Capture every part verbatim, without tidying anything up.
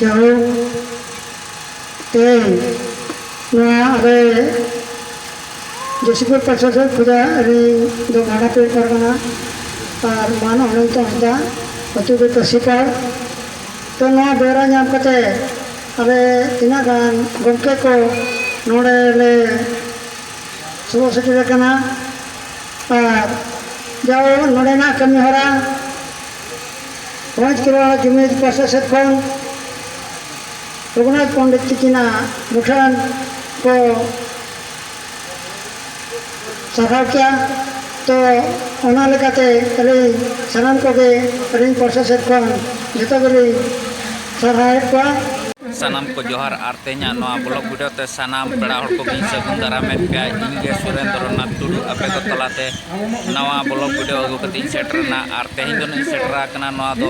ᱡᱟᱭᱦᱳᱠ, ᱛᱮᱦᱮᱧ ᱱᱚᱣᱟ ᱟᱞᱮ ᱡᱳᱥᱤᱯᱩᱨ ᱯᱟᱥᱟ ᱥᱮᱫ ᱠᱷᱚᱱᱟᱜ ᱟᱹᱞᱤᱧ ᱫᱚ ᱵᱷᱟᱲᱟ ᱯᱮ ᱯᱟᱨᱜᱟᱱᱟ ᱟᱨ ᱢᱟᱱ ᱚᱱᱚᱱᱛᱚ ᱦᱟᱸᱥᱫᱟ, ᱟᱹᱛᱩ ᱫᱚ ᱛᱟᱹᱥᱤᱯᱟᱲ᱾ ᱛᱚ, ᱱᱚᱣᱟ ᱵᱮᱣᱨᱟ ᱧᱟᱢ ᱠᱟᱛᱮ ᱟᱞᱮ ᱛᱤᱱᱟᱹᱜ ᱜᱟᱱ ᱜᱚᱢᱠᱮ ᱠᱚ ᱱᱚᱰᱮ ᱞᱮ ᱥᱚᱦᱚᱨ ᱥᱮᱴᱮᱨ ᱟᱠᱟᱱᱟ᱾ ᱟᱨ ᱡᱟᱣ ᱱᱚᱰᱮᱱᱟᱜ ᱠᱟᱹᱢᱤ ᱦᱚᱨᱟ ᱯᱚᱧᱪ ᱠᱮᱨᱣᱟᱲ ᱡᱩᱢᱤᱫ ᱯᱟᱥᱴᱟ ᱥᱮᱫ ᱠᱷᱚᱱ ᱨᱚᱜᱷᱩᱱᱟᱛᱷ ᱯᱚᱱᱰᱤᱛ ᱛᱤᱠᱤᱱᱟᱜ ᱢᱩᱴᱷᱟᱹᱱ ᱠᱚ ᱥᱟᱨᱦᱟᱣ ᱠᱮᱜᱼᱟ᱾ ᱛᱚ, ᱚᱱᱟ ᱞᱮᱠᱟᱛᱮ ᱟᱹᱞᱤᱧ ᱥᱟᱱᱟᱢ ᱠᱚᱜᱮ ᱟᱹᱞᱤᱧ ᱯᱟᱥᱴᱟ ᱥᱮᱫ ᱠᱷᱚᱱ ᱡᱚᱛᱚ ᱜᱮᱞᱤᱧ ᱥᱟᱨᱦᱟᱣᱮᱫ ᱠᱚᱣᱟ᱾ ᱥᱟᱱᱟᱢ ᱠᱚ ᱡᱚᱦᱟᱨ ᱟᱨ ᱛᱮᱦᱮᱧᱟᱜ ᱱᱚᱣᱟ ᱵᱞᱚᱜ ᱵᱷᱤᱰᱤᱭᱳ ᱛᱮ ᱥᱟᱱᱟᱢ ᱯᱮᱲᱟ ᱦᱚᱲ ᱠᱚᱜᱮᱧ ᱥᱟᱹᱜᱩᱱ ᱫᱟᱨᱟᱢᱮᱫ ᱯᱮᱭᱟ᱾ ᱤᱧ ᱜᱮ ᱥᱩᱨᱮᱱᱫᱨᱚ ᱱᱟᱛᱷ ᱴᱩᱰᱩ ᱟᱯᱮ ᱠᱚ ᱛᱟᱞᱟᱛᱮ ᱱᱟᱣᱟ ᱵᱞᱚᱜ ᱵᱷᱤᱰᱤᱭᱳ ᱟᱹᱜᱩ ᱠᱟᱛᱮ ᱤᱧ ᱥᱮᱴᱮᱨ ᱮᱱᱟ᱾ ᱟᱨ ᱛᱮᱦᱮᱧ ᱫᱚ ᱤᱧ ᱥᱮᱴᱮᱨ ᱟᱠᱟᱱᱟ ᱱᱚᱣᱟ ᱫᱚ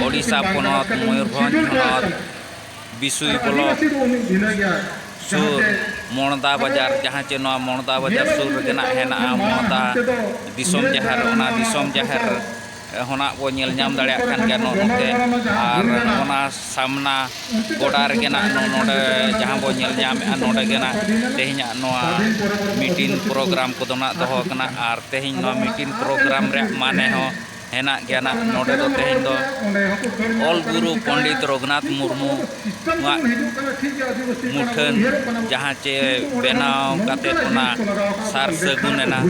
ᱳᱰᱤᱥᱟ ᱯᱚᱱᱚᱛ ᱢᱚᱭᱩᱨᱵᱷᱚᱸᱡᱽ ᱦᱚᱱᱚᱛ ᱵᱤᱥᱩᱭ ᱵᱞᱚᱠ ᱥᱩᱨ ᱢᱚᱬᱫᱟ ᱵᱟᱡᱟᱨ, ᱡᱟᱦᱟᱸ ᱪᱮ ᱱᱚᱣᱟ ᱢᱚᱬᱫᱟ ᱵᱟᱡᱟᱨ ᱥᱩᱨ ᱨᱮᱜᱮ ᱱᱟᱜ ᱦᱮᱱᱟᱜᱼᱟ ᱢᱚᱬᱫᱟ ᱫᱤᱥᱚᱢ ᱡᱟᱦᱮᱨ᱾ ᱚᱱᱟ ᱫᱤᱥᱚᱢ ᱡᱟᱦᱮᱨ ᱦᱚᱸ ᱱᱟᱜ ᱵᱚ ᱧᱮᱞ ᱧᱟᱢ ᱫᱟᱲᱮᱭᱟᱜ ᱠᱟᱱ ᱜᱮᱭᱟ ᱱᱚᱜᱼᱚ ᱱᱚᱛᱮ᱾ ᱟᱨ ᱚᱱᱟ ᱥᱟᱢᱱᱟ ᱜᱚᱰᱟ ᱨᱮᱜᱮ ᱱᱟᱜ ᱱᱚᱜᱼᱚ ᱱᱚᱰᱮ ᱡᱟᱦᱟᱸ ᱵᱚ ᱧᱮᱞ ᱧᱟᱢᱮᱫᱼᱟ, ᱱᱚᱰᱮ ᱜᱮ ᱱᱟᱜ ᱛᱮᱦᱮᱧᱟᱜ ᱱᱚᱣᱟ ᱢᱤᱴᱤᱝ ᱯᱨᱳᱜᱨᱟᱢ ᱠᱚᱫᱚ ᱱᱟᱜ ᱫᱚᱦᱚ ᱠᱟᱱᱟ᱾ ᱟᱨ ᱛᱮᱦᱮᱧ ᱱᱚᱣᱟ ᱢᱤᱴᱤᱝ ᱯᱨᱳᱜᱨᱟᱢ ᱨᱮᱭᱟᱜ ᱢᱟᱱᱮ ᱦᱚᱸ ᱦᱮᱱᱟᱜ ᱜᱮᱭᱟ ᱱᱟᱜ᱾ ᱱᱚᱰᱮ ᱫᱚ ᱛᱮᱦᱮᱧ ᱫᱚ ᱚᱞ ᱜᱩᱨᱩ ᱯᱚᱱᱰᱤᱛ ᱨᱚᱜᱷᱩᱱᱟᱛᱷ ᱢᱩᱨᱢᱩᱣᱟᱜ ᱢᱩᱴᱷᱟᱹᱱ ᱡᱟᱦᱟᱸ ᱪᱮ ᱵᱮᱱᱟᱣ ᱠᱟᱛᱮᱫ ᱚᱱᱟ ᱥᱟᱨ ᱥᱟᱹᱜᱩᱱ ᱮᱱᱟ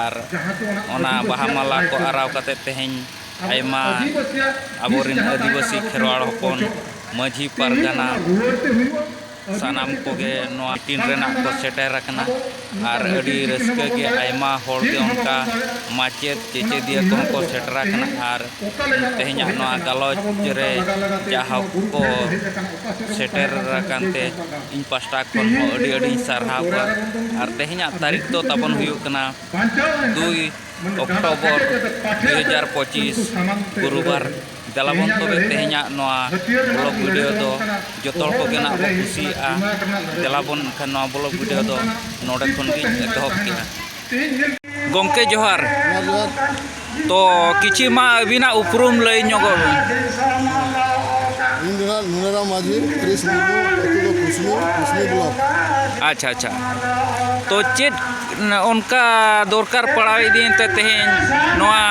ᱟᱨ ᱚᱱᱟ ᱵᱟᱦᱟ ᱢᱟᱞᱟ ᱠᱚ ᱟᱨᱟᱣ ᱠᱟᱛᱮᱫ ᱛᱮᱦᱮᱧ ᱟᱭᱢᱟ ᱟᱵᱚᱨᱮᱱ ᱟᱹᱫᱤᱵᱟᱹᱥᱤ ᱠᱷᱮᱨᱣᱟᱲ ᱦᱚᱯᱚᱱ, ᱢᱟᱹᱡᱷᱤ ᱯᱟᱨᱜᱟᱱᱟ, ᱥᱟᱱᱟᱢ ᱠᱚᱜᱮ ᱱᱚᱣᱟ ᱢᱤᱴᱤᱝ ᱨᱮᱱᱟᱜ ᱠᱚ ᱥᱮᱴᱮᱨ ᱟᱠᱟᱱᱟ᱾ ᱟᱨ ᱟᱹᱰᱤ ᱨᱟᱹᱥᱠᱟᱹ ᱜᱮ ᱟᱭᱢᱟ ᱦᱚᱲ ᱜᱮ ᱚᱱᱠᱟ ᱢᱟᱪᱮᱫ ᱪᱮᱪᱮᱫᱤᱭᱟᱹ ᱠᱚᱦᱚᱸ ᱠᱚ ᱥᱮᱴᱮᱨ ᱟᱠᱟᱱᱟ᱾ ᱟᱨ ᱛᱮᱦᱮᱧᱟᱜ ᱱᱚᱣᱟ ᱜᱟᱞᱚᱪ ᱨᱮ ᱡᱟᱦᱟᱸ ᱠᱚ ᱥᱮᱴᱮᱨ ᱟᱠᱟᱱ ᱛᱮ ᱤᱧ ᱯᱟᱥᱴᱟ ᱠᱷᱚᱱ ᱦᱚᱸ ᱟᱹᱰᱤ ᱟᱹᱰᱤᱧ ᱥᱟᱨᱦᱟᱣ ᱠᱚᱣᱟ᱾ ᱟᱨ ᱛᱮᱦᱮᱧᱟᱜ ᱛᱟᱹᱨᱤᱠᱷ ᱫᱚ ᱛᱟᱵᱚᱱ ᱦᱩᱭᱩᱜ ᱠᱟᱱᱟ ᱫᱩᱭ ᱚᱠᱴᱳᱵᱚᱨ ᱫᱩ ᱦᱟᱡᱟᱨ ᱯᱚᱸᱪᱤᱥ, ᱜᱩᱨᱩᱵᱟᱨ᱾ ᱫᱮᱞᱟᱵᱚᱱ ᱛᱚᱵᱮ ᱛᱮᱦᱮᱧᱟᱜ ᱱᱚᱣᱟ ᱵᱞᱚᱜ ᱵᱷᱤᱰᱤᱭᱳ ᱫᱚ ᱡᱚᱛᱚ ᱦᱚᱲ ᱠᱚᱜᱮ ᱱᱟᱜ ᱵᱚ ᱠᱩᱥᱤᱭᱟᱜᱼᱟ᱾ ᱫᱮᱞᱟᱵᱚᱱ ᱮᱱᱠᱷᱟᱱ ᱱᱚᱣᱟ ᱵᱞᱚᱜ ᱵᱷᱤᱰᱤᱭᱳ ᱫᱚ ᱱᱚᱰᱮ ᱠᱷᱚᱱ ᱜᱤᱧ ᱮᱛᱚᱦᱚᱵ ᱠᱮᱜᱼᱟ᱾ ᱜᱚᱢᱠᱮ ᱡᱚᱦᱟᱨ᱾ ᱡᱚᱦᱟᱨ, ᱡᱚᱦᱟᱨ᱾ ᱛᱚ ᱠᱤᱪᱷᱤ ᱢᱟ ᱟᱹᱵᱤᱱᱟᱜ ᱩᱯᱨᱩᱢ ᱞᱟᱹᱭ ᱧᱚᱜᱚᱜ ᱵᱤᱱ᱾ ᱤᱧ ᱫᱚ ᱱᱩᱱᱟᱨᱟᱢ ᱢᱟᱹᱡᱷᱤ ᱠᱨᱤᱥ ᱢᱩᱨᱢᱩ, ᱟᱹᱛᱩ ᱫᱚ ᱠᱩᱥᱢᱤ, ᱠᱩᱥᱢᱤ ᱵᱞᱚᱠ᱾ ᱟᱪᱪᱷᱟ, ᱟᱪᱪᱷᱟ᱾ ᱛᱚ ᱪᱮᱫ ᱚᱱᱠᱟ ᱫᱚᱨᱠᱟᱨ ᱯᱟᱲᱟᱣ ᱤᱫᱤᱭᱮᱱ ᱛᱮ ᱛᱮᱦᱮᱧ ᱱᱚᱣᱟ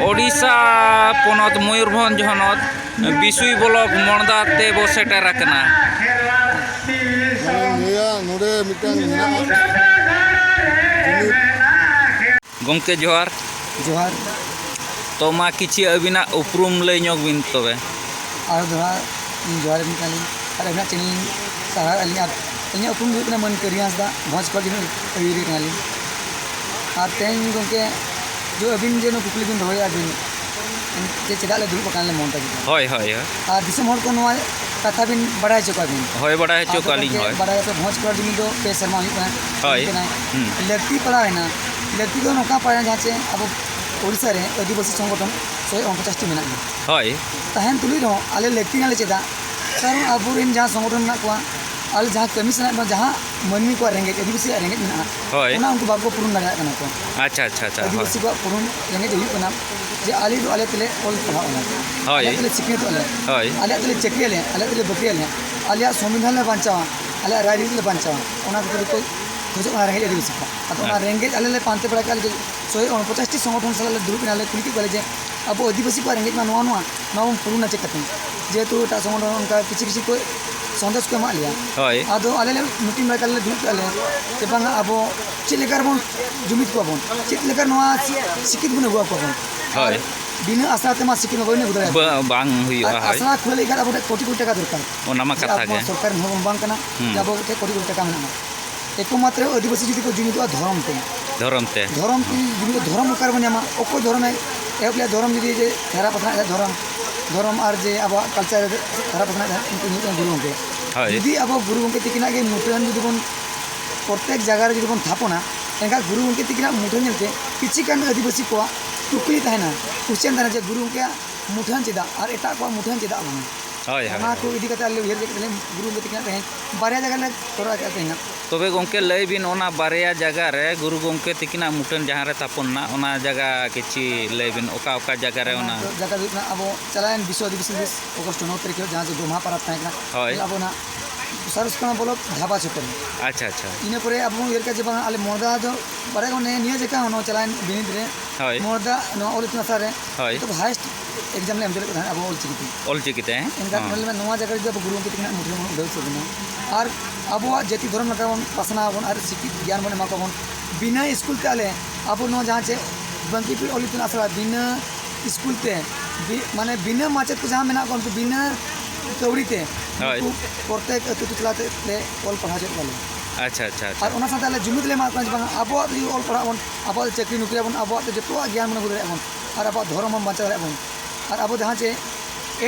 ᱳᱰᱤᱥᱟ ᱯᱚᱱᱚᱛ ᱢᱚᱭᱩᱨᱵᱷᱚᱸᱡᱽ ᱦᱚᱱᱚᱛ ᱵᱤᱥᱩᱭ ᱵᱞᱚᱠ ᱢᱚᱲᱫᱟ ᱛᱮ ᱵᱚ ᱥᱮᱴᱮᱨ ᱟᱠᱟᱱᱟ? ᱱᱚᱰᱮ ᱞᱟᱹᱭᱟ, ᱱᱚᱰᱮ ᱢᱤᱫᱴᱟᱝ ᱢᱮᱱᱟᱜᱼᱟ᱾ ᱜᱚᱢᱠᱮ ᱡᱚᱦᱟᱨ᱾ ᱡᱚᱦᱟᱨ᱾ ᱛᱚ ᱢᱟ ᱠᱤᱪᱷᱤ ᱟᱹᱵᱤᱱᱟᱜ ᱩᱯᱨᱩᱢ ᱞᱟᱹᱭ ᱧᱚᱜ ᱵᱤᱱ ᱛᱚᱵᱮ᱾ ᱟᱨ ᱫᱚᱦᱲᱟ ᱤᱧ ᱡᱚᱦᱟᱨ ᱟᱹᱵᱤᱱ ᱠᱟᱱᱟᱞᱤᱧ ᱟᱨ ᱟᱹᱵᱤᱱᱟᱜ ᱪᱮᱱᱮᱞ ᱞᱤᱧ ᱥᱟᱨᱦᱟᱣᱮᱫᱼᱟ ᱞᱤᱧ᱾ ᱟᱨ ᱤᱧᱟᱹᱜ ᱩᱯᱨᱩᱢ ᱫᱚ ᱦᱩᱭᱩᱜ ᱠᱟᱱᱟ ᱢᱟᱹᱱ ᱠᱟᱹᱨᱤ ᱦᱟᱸᱥᱫᱟ, ᱵᱷᱚᱸᱡᱽ ᱠᱚᱞ ᱨᱤᱱᱤᱡ ᱟᱹᱭᱩᱨᱤᱭᱟᱹ ᱠᱟᱱᱟᱞᱤᱧ᱾ ᱟᱨ ᱛᱮᱦᱮᱧ ᱜᱚᱢᱠᱮ, ᱡᱮ ᱟᱹᱵᱤᱱ ᱡᱮ ᱱᱚᱣᱟ ᱠᱩᱠᱞᱤ ᱵᱤᱱ ᱫᱚᱦᱚᱭᱟ ᱟᱹᱵᱤᱱ, ᱡᱮ ᱪᱮᱫᱟᱜ ᱞᱮ ᱫᱩᱲᱩᱵ ᱟᱠᱟᱱ ᱞᱮ ᱢᱚᱱᱛᱟ ᱜᱤᱫᱽᱨᱟᱹ᱾ ᱦᱳᱭ, ᱦᱳᱭ, ᱦᱳᱭ᱾ ᱟᱨ ᱫᱤᱥᱚᱢ ᱦᱚᱲ ᱠᱚ ᱱᱚᱣᱟ ᱠᱟᱛᱷᱟ ᱵᱤᱱ ᱵᱟᱲᱟᱭ ᱦᱚᱪᱚ ᱠᱚᱣᱟ ᱵᱤᱱ᱾ ᱦᱳᱭ, ᱵᱟᱲᱟᱭ ᱦᱚᱪᱚ ᱟᱫᱚ ᱠᱚᱣᱟ ᱞᱤᱧ, ᱜᱚᱢᱠᱮ, ᱦᱳᱭ᱾ ᱵᱟᱲᱟᱭ ᱠᱟᱛᱮ ᱵᱷᱚᱸᱡᱽ ᱠᱚᱞ ᱡᱩᱢᱤ ᱫᱚ ᱯᱮ ᱥᱮᱨᱢᱟ ᱦᱩᱭᱩᱜ ᱠᱟᱱᱟ᱾ ᱦᱳᱭ᱾ ᱦᱩᱭᱩᱜ ᱠᱟᱱᱟ᱾ ᱦᱩᱸ᱾ ᱞᱟᱹᱠᱛᱤ ᱯᱟᱲᱟᱣ ᱮᱱᱟ᱾ ᱞᱟᱹᱠᱛᱤ ᱫᱚ ᱱᱚᱝᱠᱟ ᱯᱟᱲᱟᱣ ᱮᱱᱟ, ᱡᱟᱦᱟᱸ ᱪᱮ ᱟᱵᱚ ᱳᱰᱤᱥᱟ ᱨᱮ ᱟᱹᱫᱤᱵᱟᱹᱥᱤ ᱥᱚᱝᱜᱚᱴᱷᱚᱱ ᱥᱚᱭ ᱚᱱᱯᱚᱪᱟᱥ ᱴᱤ ᱢᱮᱱᱟᱜᱼᱟ᱾ ᱦᱳᱭ᱾ ᱛᱟᱦᱮᱱ ᱛᱩᱞᱩᱡ ᱨᱮᱦᱚᱸ ᱟᱞᱮ ᱞᱟᱹᱠᱛᱤ ᱱᱟᱞᱮ ᱪᱮᱫᱟᱜ? ᱠᱟᱨᱚᱱ ᱟᱵᱚᱨᱮᱱ ᱡᱟᱦᱟᱸ ᱥᱚᱝᱜᱚᱴᱷᱚᱱ ᱢᱮᱱᱟᱜ ᱠᱚᱣᱟ, ᱟᱞᱮ ᱡᱟᱦᱟᱸ ᱠᱟᱹᱢᱤ ᱥᱟᱱᱟᱭᱮᱫ ᱵᱚᱱᱟ, ᱡᱟᱦᱟᱸ ᱢᱟᱹᱱᱢᱤ ᱠᱚᱣᱟᱜ ᱨᱮᱸᱜᱮᱡ, ᱟᱹᱫᱤᱵᱟᱹᱥᱤᱭᱟᱜ ᱨᱮᱸᱜᱮᱡ ᱢᱮᱱᱟᱜᱼᱟ, ᱦᱳᱭ᱾ ᱚᱱᱟ ᱩᱱᱠᱩ ᱵᱟᱠᱚ ᱯᱩᱨᱩᱱ ᱫᱟᱲᱮᱭᱟᱜ ᱠᱟᱱᱟ ᱠᱚ᱾ ᱟᱪᱪᱷᱟ, ᱟᱪᱪᱷᱟ, ᱟᱪᱪᱷᱟ, ᱦᱳᱭ᱾ ᱟᱹᱫᱤᱵᱟᱹᱥᱤ ᱠᱚᱣᱟᱜ ᱯᱩᱨᱩᱱ ᱨᱮᱸᱜᱮᱡ ᱦᱩᱭᱩᱜ ᱠᱟᱱᱟ ᱡᱮ ᱟᱞᱮ ᱫᱚ ᱟᱞᱮ ᱛᱮᱞᱮ ᱚᱞ ᱯᱟᱲᱦᱟᱜ ᱟᱞᱮ᱾ ᱦᱳᱭ᱾ ᱟᱞᱮ ᱛᱮᱞᱮ ᱥᱤᱠᱷᱱᱟᱹᱛᱚᱜ ᱟᱞᱮ᱾ ᱦᱳᱭ᱾ ᱟᱞᱮᱭᱟᱜ ᱛᱮᱞᱮ ᱪᱟᱹᱠᱨᱤᱭᱟᱞᱮ, ᱟᱞᱮᱭᱟᱜ ᱛᱮᱞᱮ ᱵᱟᱹᱠᱨᱤᱭᱟᱞᱮ, ᱟᱞᱮᱭᱟᱜ ᱥᱚᱝᱵᱤᱫᱷᱟᱱ ᱞᱮ ᱵᱟᱧᱪᱟᱣᱟ, ᱟᱞᱮᱭᱟᱜ ᱨᱟᱭᱨᱤᱛ ᱞᱮ ᱵᱟᱧᱪᱟᱣᱟ᱾ ᱚᱱᱟ ᱠᱷᱟᱹᱛᱤᱨ ᱠᱚ ᱠᱷᱚᱡᱚᱜ ᱠᱟᱱᱟ ᱨᱮᱸᱜᱮᱡ ᱟᱹᱫᱤᱵᱟᱹᱥᱤ ᱠᱚ᱾ ᱟᱫᱚ ᱚᱱᱟ ᱦᱮᱸ᱾ ᱨᱮᱸᱜᱮᱡ ᱟᱞᱮ ᱞᱮ ᱯᱟᱱᱛᱮ ᱵᱟᱲᱟ ᱠᱮᱫᱼᱟ, ᱟᱞᱮ ᱫᱚ ᱥᱚᱭ ᱚᱱᱯᱚᱪᱟᱥ ᱴᱤ ᱥᱚᱝᱜᱚᱴᱷᱚᱱ ᱥᱟᱞᱟᱜ ᱞᱮ ᱫᱩᱲᱩᱵ ᱮᱱᱟ, ᱞᱮ ᱠᱩᱞᱤ ᱠᱮᱫ ᱠᱚᱣᱟ ᱞᱮ ᱡᱮ ᱟᱵᱚ ᱟᱹᱫᱤᱵᱟᱹᱥᱤ ᱠᱚᱣᱟᱜ ᱨᱮᱸᱜᱮᱡ ᱢᱟ ᱱᱚᱣᱟ, ᱱᱚᱣᱟ, ᱱᱚᱣᱟ ᱵᱚᱱ ᱯᱩᱨᱩᱱᱟ ᱪᱤᱠᱟᱹᱛᱮ? ᱡᱮᱦᱮᱛᱩ ᱮᱴᱟᱜ ᱥᱚᱝᱜᱚᱴᱷᱚᱱ ᱚᱱᱠᱟ ᱠᱤᱪᱷᱩ ᱠᱤᱪᱷᱩ ᱠᱚ ᱥᱚᱱᱫᱮᱥ ᱠᱚ ᱮᱢᱟᱜ ᱞᱮᱭᱟ᱾ ᱦᱳᱭ᱾ ᱟᱫᱚ ᱟᱞᱮ ᱞᱮ ᱢᱤᱴᱤᱝ ᱵᱟᱲᱟ ᱠᱮᱫᱼᱟ ᱞᱮ, ᱫᱩᱲᱩᱵ ᱠᱮᱫᱼᱟ ᱞᱮ ᱡᱮ ᱵᱟᱝᱟ ᱟᱵᱚ ᱪᱮᱫ ᱞᱮᱠᱟ ᱨᱮᱵᱚᱱ ᱡᱩᱢᱤᱫ ᱠᱚᱣᱟ ᱵᱚᱱ, ᱪᱮᱫ ᱞᱮᱠᱟ ᱱᱚᱣᱟ ᱥᱤᱠᱠᱷᱤᱛ ᱵᱚᱱ ᱟᱹᱜᱩ ᱟᱠᱚᱣᱟ ᱵᱚᱱ? ᱦᱳᱭ᱾ ᱟᱨ ᱵᱤᱱᱟᱹ ᱟᱥᱲᱟ ᱛᱮᱢᱟ ᱥᱤᱠᱠᱷᱤᱛ ᱢᱟ ᱵᱟᱵᱚᱱ ᱟᱹᱜᱩ ᱫᱟᱲᱮᱭᱟᱠᱚᱣᱟ᱾ ᱵᱟ-, ᱵᱟᱝ ᱦᱩᱭᱩᱜᱼᱟ, ᱟᱨ ᱦᱳᱭ᱾ ᱟᱥᱲᱟ ᱠᱷᱩᱞᱟᱹᱣ ᱞᱟᱹᱜᱤᱫ ᱟᱵᱚ ᱴᱷᱮᱱ ᱠᱳᱴᱤ ᱠᱳᱴᱤ ᱴᱟᱠᱟ ᱫᱚᱨᱠᱟᱨ᱾ ᱚᱱᱟ ᱢᱟ ᱡᱮ ᱠᱟᱛᱷᱟ ᱟᱵᱚ ᱢᱟ ᱜᱮ᱾ ᱥᱚᱨᱠᱟᱨ ᱨᱮᱱ ᱦᱚᱲ ᱵᱚᱱ ᱵᱟᱝ ᱠᱟᱱᱟ, ᱦᱩᱸ᱾ ᱡᱮ ᱟᱵᱚ ᱴᱷᱮᱱ ᱠᱳᱴᱤ ᱠᱳᱴᱤ ᱴᱟᱠᱟ ᱢᱮᱱᱟᱜᱼᱟ᱾ ᱮᱠᱢᱟᱛᱨᱚ ᱟᱹᱫᱤᱵᱟᱹᱥᱤ ᱡᱩᱫᱤ ᱠᱚ ᱡᱩᱢᱤᱫᱚᱜᱼᱟ ᱫᱷᱚᱨᱚᱢ ᱛᱮ᱾ ᱫᱷᱚᱨᱚᱢ ᱛᱮ᱾ ᱫᱷᱚᱨᱚᱢ ᱛᱮ ᱡᱩᱫᱤ ᱡᱩᱢᱤᱫᱚᱜᱼᱟ, ᱫᱷᱚᱨᱚᱢ ᱚᱠᱟ ᱨᱮᱵᱚᱱ ᱧᱟᱢᱟ? ᱚᱠᱚᱭ ᱫᱷᱚᱨᱚᱢᱮ ᱮᱦᱚᱵ ᱞᱮᱫᱟ? ᱫᱷᱚᱨᱚᱢ ᱡᱩᱫᱤ ᱡᱮ ᱫᱷᱟᱨᱟ ᱯᱟᱥᱱᱟᱣ ᱫᱷᱚᱨᱚᱢ, ᱫᱷᱚᱨᱚᱢ ᱟᱨ ᱡᱮ ᱟᱵᱚᱣᱟᱜ culture ᱫᱷᱟᱨᱟ ᱯᱟᱥᱱᱟᱣ ᱩᱱᱠᱩ ᱦᱩᱭᱩᱜ ᱠᱟᱱᱟ ᱜᱩᱨᱩ ᱜᱚᱢᱠᱮ᱾ ᱦᱳᱭ᱾ ᱡᱩᱫᱤ ᱟᱵᱚ ᱜᱩᱨᱩ ᱜᱚᱢᱠᱮ ᱛᱤᱠᱤᱱᱟᱜ ᱜᱮ ᱢᱩᱴᱷᱟᱹᱱ ᱡᱩᱫᱤ ᱵᱚᱱ ᱯᱨᱚᱛᱮᱠ ᱡᱟᱭᱜᱟ ᱨᱮ ᱡᱩᱫᱤ ᱵᱚᱱ ᱛᱷᱟᱯᱚᱱᱟ, ᱮᱱᱠᱷᱟᱱ ᱜᱩᱨᱩ ᱜᱚᱢᱠᱮ ᱛᱤᱠᱤᱱᱟᱜ ᱢᱩᱴᱷᱟᱹᱱ ᱧᱮᱞᱛᱮ ᱠᱤᱪᱷᱤ ᱜᱟᱱ ᱟᱹᱫᱤᱵᱟᱹᱥᱤ ᱠᱚᱣᱟᱜ ᱠᱩᱠᱞᱤ ᱛᱟᱦᱮᱱᱟ, question ᱛᱟᱦᱮᱱᱟ ᱡᱮ ᱜᱩᱨᱩ ᱜᱚᱢᱠᱮᱭᱟᱜ ᱢᱩᱴᱷᱟᱹᱱ ᱪᱮᱫᱟᱜ ᱟᱨ ᱮᱴᱟᱜ ᱠᱚᱣᱟᱜ ᱢᱩᱴᱷᱟᱹᱱ ᱪᱮᱫᱟᱜ ᱵᱟᱝᱟ? ᱦᱳᱭ, ᱦᱳᱭ, ᱚᱱᱟ ᱠᱚ ᱦᱳᱭ᱾ ᱤᱫᱤ ᱠᱟᱛᱮ ᱟᱞᱮ ᱩᱭᱦᱟᱹᱨ ᱠᱮᱫ ᱛᱮᱞᱮ ᱜᱩᱨᱩ ᱜᱚᱢᱠᱮ ᱛᱟᱹᱠᱤᱱᱟᱜ ᱛᱮᱦᱮᱧ ᱵᱟᱨᱭᱟ ᱡᱟᱭᱜᱟ ᱞᱮ ᱠᱚᱨᱟᱣ ᱠᱮᱫᱼᱟ ᱛᱮᱦᱮᱧ ᱦᱟᱸᱜ᱾ ᱛᱚᱵᱮ ᱜᱚᱢᱠᱮ, ᱞᱟᱹᱭ ᱵᱤᱱ, ᱚᱱᱟ ᱵᱟᱨᱭᱟ ᱡᱟᱭᱜᱟ ᱨᱮ ᱜᱩᱨᱩ ᱜᱚᱢᱠᱮ ᱛᱟᱹᱠᱤᱱᱟᱜ ᱢᱩᱴᱷᱟᱹᱱ ᱡᱟᱦᱟᱸ ᱨᱮ ᱛᱷᱟᱯᱚᱱ ᱮᱱᱟ, ᱚᱱᱟ ᱡᱟᱭᱜᱟ ᱠᱤᱪᱷᱤ ᱞᱟᱹᱭ ᱵᱤᱱ, ᱚᱠᱟ ᱚᱠᱟ ᱡᱟᱭᱜᱟ ᱨᱮ ᱚᱱᱟ ᱚᱱᱟ? ᱫᱚ ᱡᱟᱭᱜᱟ ᱫᱚ ᱦᱩᱭᱩᱜ ᱠᱟᱱᱟ ᱟᱵᱚ ᱪᱟᱞᱟᱣᱮᱱ ᱵᱤᱥᱥᱚ ᱟᱹᱫᱤᱵᱟᱹᱥᱤ ᱫᱤᱵᱚᱥ ᱚᱜᱚᱥᱴ ᱱᱚ ᱛᱟᱹᱨᱤᱠᱷ ᱦᱤᱞᱳᱜ, ᱡᱟᱦᱟᱸ ᱡᱮ ᱜᱚᱢᱦᱟ ᱯᱟᱨᱟᱵᱽ ᱛᱟᱦᱮᱸ ᱠᱟᱱᱟ, ᱦᱳᱭ᱾ ᱟᱵᱚ ᱚᱱᱟ ᱥᱟᱨᱩᱥᱠᱟᱱᱟ ᱵᱞᱚᱠ ᱫᱷᱟᱵᱟ ᱪᱚᱠᱨᱮ᱾ ᱟᱪᱪᱷᱟ, ᱟᱪᱪᱷᱟ᱾ ᱤᱱᱟᱹ ᱯᱚᱨᱮ ᱟᱵᱚ ᱵᱚᱱ ᱩᱭᱦᱟᱹᱨ ᱠᱮᱫᱟ ᱡᱮ ᱵᱟᱝ, ᱟᱞᱮ ᱢᱚᱲᱫᱟ ᱫᱚ ᱵᱟᱨᱭᱟ ᱜᱮ, ᱚᱱᱮ ᱱᱤᱭᱟᱹ ᱡᱮᱠᱷᱟ ᱦᱚᱸ ᱱᱚᱣᱟ ᱪᱟᱞᱟᱣᱮᱱ ᱵᱤᱱᱤᱰ ᱨᱮ ᱦᱳᱭ᱾ ᱢᱚᱲᱫᱟ ᱱᱚᱣᱟ ᱚᱞ ᱤᱛᱩᱱ ᱟᱥᱲᱟ ᱨᱮ ᱦᱳᱭ᱾ ᱡᱚᱛᱚ ᱠᱷᱚᱱ ᱦᱟᱭᱮᱥᱴ ᱮᱠᱡᱟᱢ ᱞᱮ ᱮᱢ ᱫᱟᱲᱮᱭᱟᱜ ᱠᱟᱱᱟ ᱟᱵᱚ ᱚᱞᱪᱤᱠᱤ ᱛᱮ᱾ ᱚᱞᱪᱤᱠᱤ ᱛᱮ, ᱦᱮᱸ? ᱮᱱᱠᱷᱟᱱ ᱦᱚᱸ᱾ ᱧᱮᱞ ᱢᱮ, ᱱᱚᱣᱟ ᱡᱟᱭᱜᱟ ᱨᱮ ᱡᱩᱫᱤ ᱟᱵᱚ ᱜᱩᱨᱩ ᱜᱚᱢᱠᱮ ᱛᱟᱹᱠᱤᱱᱟᱜ ᱢᱩᱴᱷᱟᱹᱱ ᱵᱚᱱ ᱩᱰᱷᱟᱹᱣ ᱥᱟᱹᱫ ᱮᱱᱟ ᱟᱨ ᱟᱵᱚᱣᱟᱜ ᱡᱟᱹᱛᱤ ᱫᱷᱚᱨᱚᱢ ᱞᱮᱠᱟ ᱵᱚᱱ ᱯᱟᱥᱱᱟᱣ ᱟᱵᱚᱱ ᱟᱨ ᱥᱤᱠᱠᱷᱤᱛ ᱜᱮᱭᱟᱱ ᱵᱚᱱ ᱮᱢᱟ ᱠᱚᱣᱟ ᱵᱚᱱ, ᱵᱤᱱᱟᱹ ᱥᱠᱩᱞ ᱛᱮ ᱟᱞᱮ ᱟᱵᱚ ᱱᱚᱣᱟ ᱡᱟᱦᱟᱸ ᱪᱮ ᱵᱟᱝᱠᱤᱯᱩᱨ ᱚᱞ ᱤᱛᱩᱱ ᱟᱥᱲᱟ ᱵᱤᱱᱟᱹ ᱥᱠᱩᱞ ᱛᱮ, ᱵᱤ-, ᱢᱟᱱᱮ ᱵᱤᱱᱟᱹ ᱢᱟᱪᱮᱫ ᱠᱚ ᱡᱟᱦᱟᱸ ᱢᱮᱱᱟᱜ ᱠᱚᱣᱟ, ᱩᱱᱠᱩ ᱵᱤᱱᱟᱹ ᱠᱟᱹᱣᱰᱤ ᱛᱮ ᱦᱳᱭ᱾ ᱩᱱᱠᱩ ᱯᱨᱚᱛᱮᱠ ᱟᱹᱛᱩ ᱟᱹᱛᱩ ᱪᱟᱞᱟᱣ ᱛᱮ ᱞᱮ ᱚᱞ ᱯᱟᱲᱦᱟᱣ ᱦᱚᱪᱚᱭᱮᱫ ᱠᱚᱣᱟ ᱞᱮ᱾ ᱟᱪᱪᱷᱟ, ᱟᱪᱪᱷᱟ, ᱟᱪᱪᱷᱟ᱾ ᱟᱨ ᱚᱱᱟ ᱥᱟᱶᱛᱮ ᱟᱞᱮ ᱡᱩᱢᱤᱫ ᱞᱮ ᱮᱢᱟ ᱠᱚ ᱠᱟᱱᱟ ᱡᱮ ᱵᱟᱝ, ᱟᱵᱚᱣᱟᱜ ᱛᱮᱜᱮ ᱚᱞ ᱯᱟᱲᱦᱟᱜ ᱵᱚᱱ, ᱟᱵᱚᱣᱟᱜ ᱛᱮ ᱪᱟᱹᱠᱨᱤ ᱱᱚᱠᱨᱤ ᱟᱵᱚᱱ, ᱟᱵᱚᱣᱟᱜ ᱛᱮ ᱡᱚᱛᱚᱣᱟᱜ ᱜᱮᱭᱟᱱ ᱵᱚᱱ ᱟᱹᱜᱩ ᱫᱟᱲᱮᱭᱟᱜᱼᱟ ᱵᱚᱱ, ᱟᱨ ᱟᱵᱚᱣᱟᱜ ᱫᱷᱚᱨᱚᱢ ᱵᱚᱱ ᱵᱟᱧᱪᱟᱣ ᱫᱟᱲᱮᱭᱟᱜᱼᱟ ᱵᱚᱱ, ᱟᱨ ᱟᱵᱚ ᱡᱟᱦᱟᱸ ᱪᱮ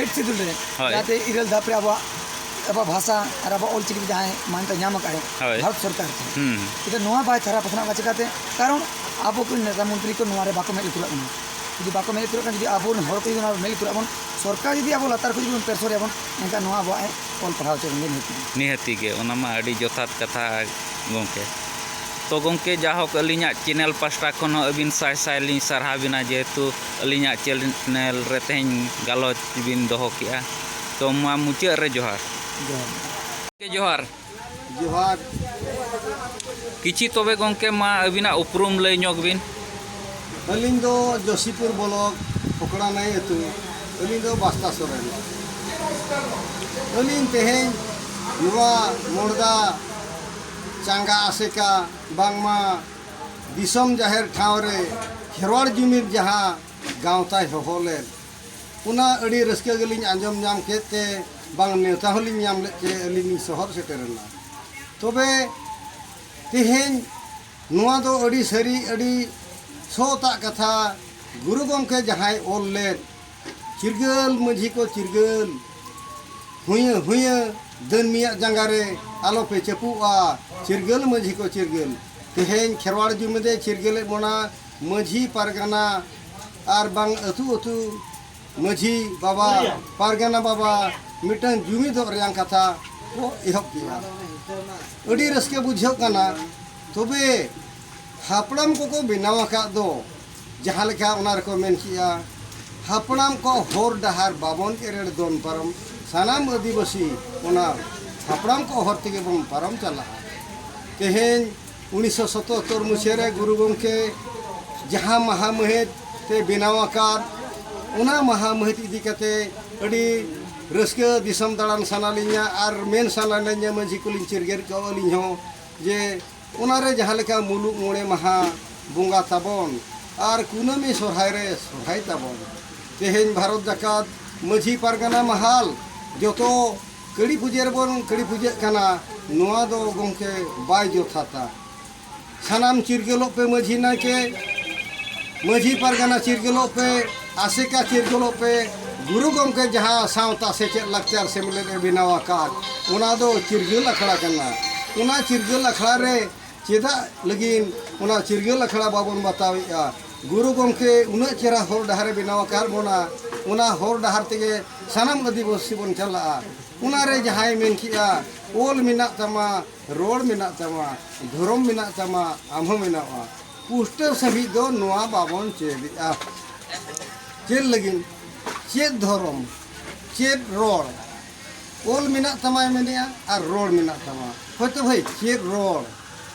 ᱦᱳᱭ᱾ ᱡᱟᱦᱟᱸ ᱛᱮ ᱤᱨᱟᱹᱞ ᱫᱷᱟᱯ ᱨᱮ ᱟᱵᱚᱣᱟᱜ, ᱟᱵᱚᱣᱟᱜ ᱵᱷᱟᱥᱟ ᱟᱨ ᱟᱵᱚᱣᱟᱜ ᱚᱞ ᱪᱤᱠᱤ ᱛᱮ ᱡᱟᱦᱟᱸᱭ ᱢᱟᱱᱭᱚᱛᱟ ᱧᱟᱢ ᱟᱠᱟᱫ ᱟᱭ ᱦᱳᱭ᱾ ᱵᱷᱟᱨᱚᱛ ᱥᱚᱨᱠᱟᱨ ᱴᱷᱮᱱ, ᱦᱩᱸ᱾ ᱪᱤᱠᱟᱹ ᱱᱚᱣᱟ ᱵᱟᱭ ᱪᱷᱟᱨᱟᱣ ᱯᱟᱥᱱᱟᱣ ᱠᱟᱱᱟ ᱪᱤᱠᱟᱹᱛᱮ? ᱠᱟᱨᱚᱱ ᱟᱵᱚ ᱠᱚ ᱱᱮᱛᱟ ᱢᱚᱱᱛᱨᱤ ᱠᱚ ᱱᱚᱣᱟ ᱨᱮ ᱵᱟᱠᱚ ᱢᱮᱫ ᱞᱩᱛᱩᱨᱟᱜ ᱠᱟᱱᱟ᱾ ᱡᱩᱫᱤ ᱵᱟᱠᱚ ᱢᱮᱫ ᱞᱩᱛᱩᱨᱟᱜ ᱠᱟᱱᱟ, ᱡᱩᱫᱤ ᱟᱵᱚ ᱨᱮᱱ ᱦᱚᱲ ᱠᱚ ᱡᱩᱫᱤ ᱱᱚᱣᱟ ᱨᱮ ᱢᱮᱫ ᱞᱩᱛᱩᱨᱟᱜ ᱵᱚᱱ, ᱥᱚᱨᱠᱟᱨ ᱡᱩᱫᱤ ᱟᱵᱚ ᱞᱟᱛᱟᱨ ᱠᱷᱚᱱ ᱡᱩᱫᱤ ᱵᱚᱱ ᱯᱨᱮᱥᱚᱨᱮᱭᱟ ᱵᱚᱱ, ᱮᱱᱠᱷᱟᱱ ᱱᱚᱣᱟ ᱟᱵᱚᱣᱟᱜ ᱮ ᱚᱞ ᱯᱟᱲᱦᱟᱣ ᱦᱚᱪᱚ ᱵᱚᱱ ᱜᱮ ᱱᱤᱦᱟᱹᱛ ᱜᱮ᱾ ᱱᱤᱦᱟᱹᱛᱤ ᱜᱮ, ᱚᱱᱟ ᱢᱟ ᱟᱹᱰᱤ ᱡᱚᱛᱷᱟᱛ ᱠᱟᱛᱷᱟ ᱜᱚᱢᱠᱮ᱾ ᱛᱚ ᱜᱚᱢᱠᱮ, ᱡᱟᱦᱳᱠ, ᱟᱹᱞᱤᱧᱟᱜ ᱪᱮᱱᱮᱞ ᱯᱟᱥᱴᱟ ᱠᱷᱚᱱ ᱦᱚᱸ ᱟᱹᱵᱤᱱ ᱥᱟᱭ ᱥᱟᱭ ᱞᱤᱧ ᱥᱟᱨᱦᱟᱣ ᱵᱤᱱᱟ, ᱡᱮᱦᱮᱛᱩ ᱟᱹᱞᱤᱧᱟᱜ ᱪᱮᱱᱮᱞ ᱨᱮ ᱛᱮᱦᱮᱧ ᱜᱟᱞᱚᱪ ᱵᱤᱱ ᱫᱚᱦᱚ ᱠᱮᱜᱼᱟ᱾ ᱛᱚ ᱢᱟ ᱢᱩᱪᱟᱹᱫ ᱨᱮ ᱡᱚᱦᱟᱨ᱾ ᱡᱚᱦᱟᱨ᱾ ᱜᱚᱢᱠᱮ, ᱡᱚᱦᱟᱨ᱾ ᱡᱚᱦᱟᱨ᱾ ᱠᱤᱪᱷᱤ ᱛᱚᱵᱮ ᱜᱚᱢᱠᱮ, ᱢᱟ ᱟᱹᱵᱤᱱᱟᱜ ᱩᱯᱨᱩᱢ ᱞᱟᱹᱭ ᱧᱚᱜ ᱵᱤᱱ᱾ ᱟᱹᱞᱤᱧ ᱫᱚ ᱡᱳᱥᱤᱯᱩᱨ ᱵᱞᱚᱠ ᱯᱷᱚᱠᱲᱟ ᱱᱟᱹᱭ ᱟᱹᱛᱩ᱾ ᱟᱹᱞᱤᱧ ᱫᱚ ᱵᱟᱥᱛᱟ ᱥᱚᱨᱮᱱ᱾ ᱟᱹᱞᱤᱧ ᱛᱮᱦᱮᱧ ᱱᱚᱣᱟ ᱢᱚᱲᱫᱟ ᱪᱟᱸᱜᱟ ᱟᱥᱮᱠᱟ, ᱵᱟᱝᱢᱟ ᱫᱤᱥᱚᱢ ᱡᱟᱦᱮᱨ ᱴᱷᱟᱶ ᱨᱮ ᱠᱷᱮᱨᱣᱟᱲ ᱡᱩᱢᱤᱫ ᱡᱟᱦᱟᱸ ᱜᱟᱶᱛᱟᱭ ᱦᱚᱦᱚ ᱞᱮᱫ, ᱚᱱᱟ ᱟᱹᱰᱤ ᱨᱟᱹᱥᱠᱟᱹ ᱜᱮᱞᱤᱧ ᱟᱸᱡᱚᱢ ᱧᱟᱢ ᱠᱮᱫ ᱛᱮ, ᱵᱟᱝ ᱱᱮᱣᱛᱟ ᱦᱚᱸᱞᱤᱧ ᱧᱟᱢ ᱞᱮᱫ ᱛᱮ ᱟᱹᱞᱤᱧ ᱞᱤᱧ ᱥᱚᱦᱚᱨ ᱥᱮᱴᱮᱨᱮᱱᱟ᱾ ᱛᱚᱵᱮ ᱛᱮᱦᱮᱧ ᱱᱚᱣᱟ ᱫᱚ ᱟᱹᱰᱤ ᱥᱟᱹᱨᱤ, ᱟᱹᱰᱤ ᱥᱚᱛᱟᱜ ᱠᱟᱛᱷᱟ᱾ ᱜᱩᱨᱩ ᱜᱚᱢᱠᱮ ᱡᱟᱦᱟᱸᱭ ᱚᱞ ᱞᱮᱫ, "ᱪᱤᱨᱜᱟᱹᱞ ᱢᱟᱹᱡᱷᱤ ᱠᱚ ᱪᱤᱨᱜᱟᱹᱞ, ᱦᱩᱭᱟᱹ ᱦᱩᱭᱟᱹ ᱫᱟᱹᱱᱢᱤᱭᱟᱜ ᱡᱟᱸᱜᱟ ᱨᱮ ᱟᱞᱚ ᱯᱮ ᱪᱟᱯᱩᱜᱼᱟ, ᱪᱤᱨᱜᱟᱹᱞ ᱢᱟᱹᱡᱷᱤ ᱠᱚ ᱪᱤᱨᱜᱟᱹᱞ᱾" ᱛᱮᱦᱮᱧ ᱠᱷᱮᱨᱣᱟᱲ ᱡᱩᱢᱤᱫᱮ ᱪᱤᱨᱜᱟᱹᱞᱮᱫ ᱵᱚᱱᱟ, ᱢᱟᱹᱡᱷᱤ ᱯᱟᱨᱜᱟᱱᱟ ᱟᱨ ᱵᱟᱝ ᱟᱹᱛᱩ ᱟᱹᱛᱩ ᱢᱟᱹᱡᱷᱤ ᱵᱟᱵᱟ, ᱯᱟᱨᱜᱟᱱᱟ ᱵᱟᱵᱟ, ᱢᱤᱫᱴᱟᱝ ᱡᱩᱢᱤᱫᱚᱜ ᱨᱮᱭᱟᱜ ᱠᱟᱛᱷᱟ ᱠᱚ ᱮᱦᱚᱵ ᱠᱮᱜᱼᱟ᱾ ᱟᱹᱰᱤ ᱨᱟᱹᱥᱠᱟᱹ ᱵᱩᱡᱷᱟᱹᱜ ᱠᱟᱱᱟ᱾ ᱛᱚᱵᱮ ᱦᱟᱯᱲᱟᱢ ᱠᱚᱠᱚ ᱵᱮᱱᱟᱣ ᱟᱠᱟᱫ ᱫᱚ, ᱡᱟᱦᱟᱸ ᱞᱮᱠᱟ ᱚᱱᱟ ᱨᱮᱠᱚ ᱢᱮᱱ ᱠᱮᱜᱼᱟ, ᱦᱟᱯᱲᱟᱢ ᱠᱚ ᱦᱚᱨ ᱰᱟᱦᱟᱨ ᱵᱟᱵᱚᱱ ᱮᱨᱮᱲ ᱫᱚᱱ ᱯᱟᱨᱚᱢ, ᱥᱟᱱᱟᱢ ᱟᱹᱫᱤᱵᱟᱹᱥᱤ ᱚᱱᱟ ᱦᱟᱯᱲᱟᱢ ᱠᱚ ᱦᱚᱨ ᱛᱮᱜᱮ ᱵᱚᱱ ᱯᱟᱨᱚᱢ ᱪᱟᱞᱟᱜᱼᱟ᱾ ᱛᱮᱦᱮᱧ ᱩᱱᱤᱥᱥᱚ ᱥᱟᱛᱟᱛᱛᱳᱨ ᱢᱩᱪᱟᱹᱫ ᱨᱮ ᱜᱩᱨᱩ ᱜᱚᱢᱠᱮ ᱡᱟᱦᱟᱸ ᱢᱟᱦᱟ ᱢᱟᱹᱦᱤᱛ ᱛᱮ ᱵᱮᱱᱟᱣ ᱟᱠᱟᱫ, ᱚᱱᱟ ᱢᱟᱦᱟ ᱢᱟᱹᱦᱤᱛ ᱤᱫᱤ ᱠᱟᱛᱮ ᱟᱹᱰᱤ ᱨᱟᱹᱥᱠᱟᱹ ᱫᱤᱥᱚᱢ ᱫᱟᱬᱟᱱ ᱥᱟᱱᱟ ᱞᱤᱧᱟ ᱟᱨ ᱢᱮᱱ ᱥᱟᱱᱟ ᱞᱤᱧᱟ, ᱢᱟᱹᱡᱷᱤ ᱠᱚᱞᱤᱧ ᱪᱤᱨᱜᱟᱹᱞ ᱠᱟᱜᱼᱟ ᱟᱹᱞᱤᱧ ᱦᱚᱸ, ᱡᱮ ᱚᱱᱟᱨᱮ ᱡᱟᱦᱟᱸ ᱞᱮᱠᱟ ᱢᱩᱞᱩᱜ ᱢᱚᱬᱮ ᱢᱟᱦᱟ ᱵᱚᱸᱜᱟ ᱛᱟᱵᱚᱱ ᱟᱨ ᱠᱩᱱᱟᱹᱢᱤ ᱥᱚᱨᱦᱟᱭ ᱨᱮ ᱥᱚᱨᱦᱟᱭ ᱛᱟᱵᱚᱱ, ᱛᱮᱦᱮᱧ ᱵᱷᱟᱨᱚᱛ ᱡᱟᱠᱟᱛ ᱢᱟᱹᱡᱷᱤ ᱯᱟᱨᱜᱟᱱᱟ ᱢᱟᱦᱟᱞ ᱡᱚᱛᱚ ᱠᱟᱹᱲᱤ ᱯᱩᱡᱟᱹ ᱨᱮᱵᱚᱱ ᱠᱟᱹᱲᱤ ᱯᱩᱡᱟᱹᱜ ᱠᱟᱱᱟ, ᱱᱚᱣᱟ ᱫᱚ ᱜᱚᱢᱠᱮ ᱵᱟᱭ ᱡᱚᱛᱷᱟᱛᱟ᱾ ᱥᱟᱱᱟᱢ ᱪᱤᱨᱜᱟᱹᱞᱚᱜ ᱯᱮ ᱢᱟᱹᱡᱷᱤ ᱱᱟᱭᱠᱮ, ᱢᱟᱹᱡᱷᱤ ᱯᱟᱨᱜᱟᱱᱟ ᱪᱤᱨᱜᱟᱹᱞᱚᱜ ᱯᱮ, ᱟᱥᱮᱠᱟ ᱪᱤᱨᱜᱟᱹᱞᱚᱜ ᱯᱮ, ᱜᱩᱨᱩ ᱜᱚᱢᱠᱮ ᱡᱟᱦᱟᱸ ᱥᱟᱶᱛᱟ ᱥᱮᱪᱮᱫ ᱞᱟᱠᱪᱟᱨ ᱥᱮᱢᱞᱮᱫ ᱮ ᱵᱮᱱᱟᱣ ᱟᱠᱟᱫ, ᱚᱱᱟ ᱫᱚ ᱪᱤᱨᱜᱟᱹᱞ ᱟᱠᱷᱲᱟ ᱠᱟᱱᱟ᱾ ᱚᱱᱟ ᱪᱤᱨᱜᱟᱹᱞ ᱟᱠᱷᱲᱟ ᱨᱮ ᱪᱮᱫᱟᱜ ᱞᱟᱹᱜᱤᱫ ᱚᱱᱟ ᱪᱤᱨᱜᱟᱹᱞ ᱟᱠᱷᱲᱟ ᱵᱟᱵᱚᱱ ᱵᱟᱛᱟᱣᱮᱫᱼᱟ? ᱜᱩᱨᱩ ᱜᱚᱢᱠᱮ ᱩᱱᱟᱹᱜ ᱪᱮᱦᱨᱟ ᱦᱚᱨ ᱰᱟᱦᱟᱨᱮ ᱵᱮᱱᱟᱣ ᱟᱠᱟᱫ ᱵᱚᱱᱟ, ᱚᱱᱟ ᱦᱚᱨ ᱰᱟᱦᱟᱨ ᱛᱮᱜᱮ ᱥᱟᱱᱟᱢ ᱟᱹᱫᱤᱵᱟᱹᱥᱤ ᱵᱚᱱ ᱪᱟᱞᱟᱜᱼᱟ᱾ ᱚᱱᱟᱨᱮ ᱡᱟᱦᱟᱸᱭ ᱢᱮᱱ ᱠᱮᱜᱼᱟ, ᱚᱞ ᱢᱮᱱᱟᱜ ᱛᱟᱢᱟ, ᱨᱚᱲ ᱢᱮᱱᱟᱜ ᱛᱟᱢᱟ, ᱫᱷᱚᱨᱚᱢ ᱢᱮᱱᱟᱜ ᱛᱟᱢᱟ, ᱟᱢ ᱦᱚᱸ ᱢᱮᱱᱟᱜᱼᱟ᱾ ᱯᱩᱥᱴᱟᱹᱣ ᱥᱟᱺᱦᱤᱡ ᱫᱚ ᱱᱚᱣᱟ ᱵᱟᱵᱚᱱ ᱪᱮᱫᱮᱜᱼᱟ᱾ ᱪᱮᱫ ᱞᱟᱹᱜᱤᱫ? ᱪᱮᱫ ᱫᱷᱚᱨᱚᱢ? ᱪᱮᱫ ᱨᱚᱲ? ᱚᱞ ᱢᱮᱱᱟᱜ ᱛᱟᱢᱟᱭ ᱢᱮᱱᱮᱜᱼᱟ ᱟᱨ ᱨᱚᱲ ᱢᱮᱱᱟᱜ ᱛᱟᱢᱟ᱾ ᱦᱳᱭᱛᱳ ᱵᱷᱟᱹᱭ, ᱪᱮᱫ ᱨᱚᱲ?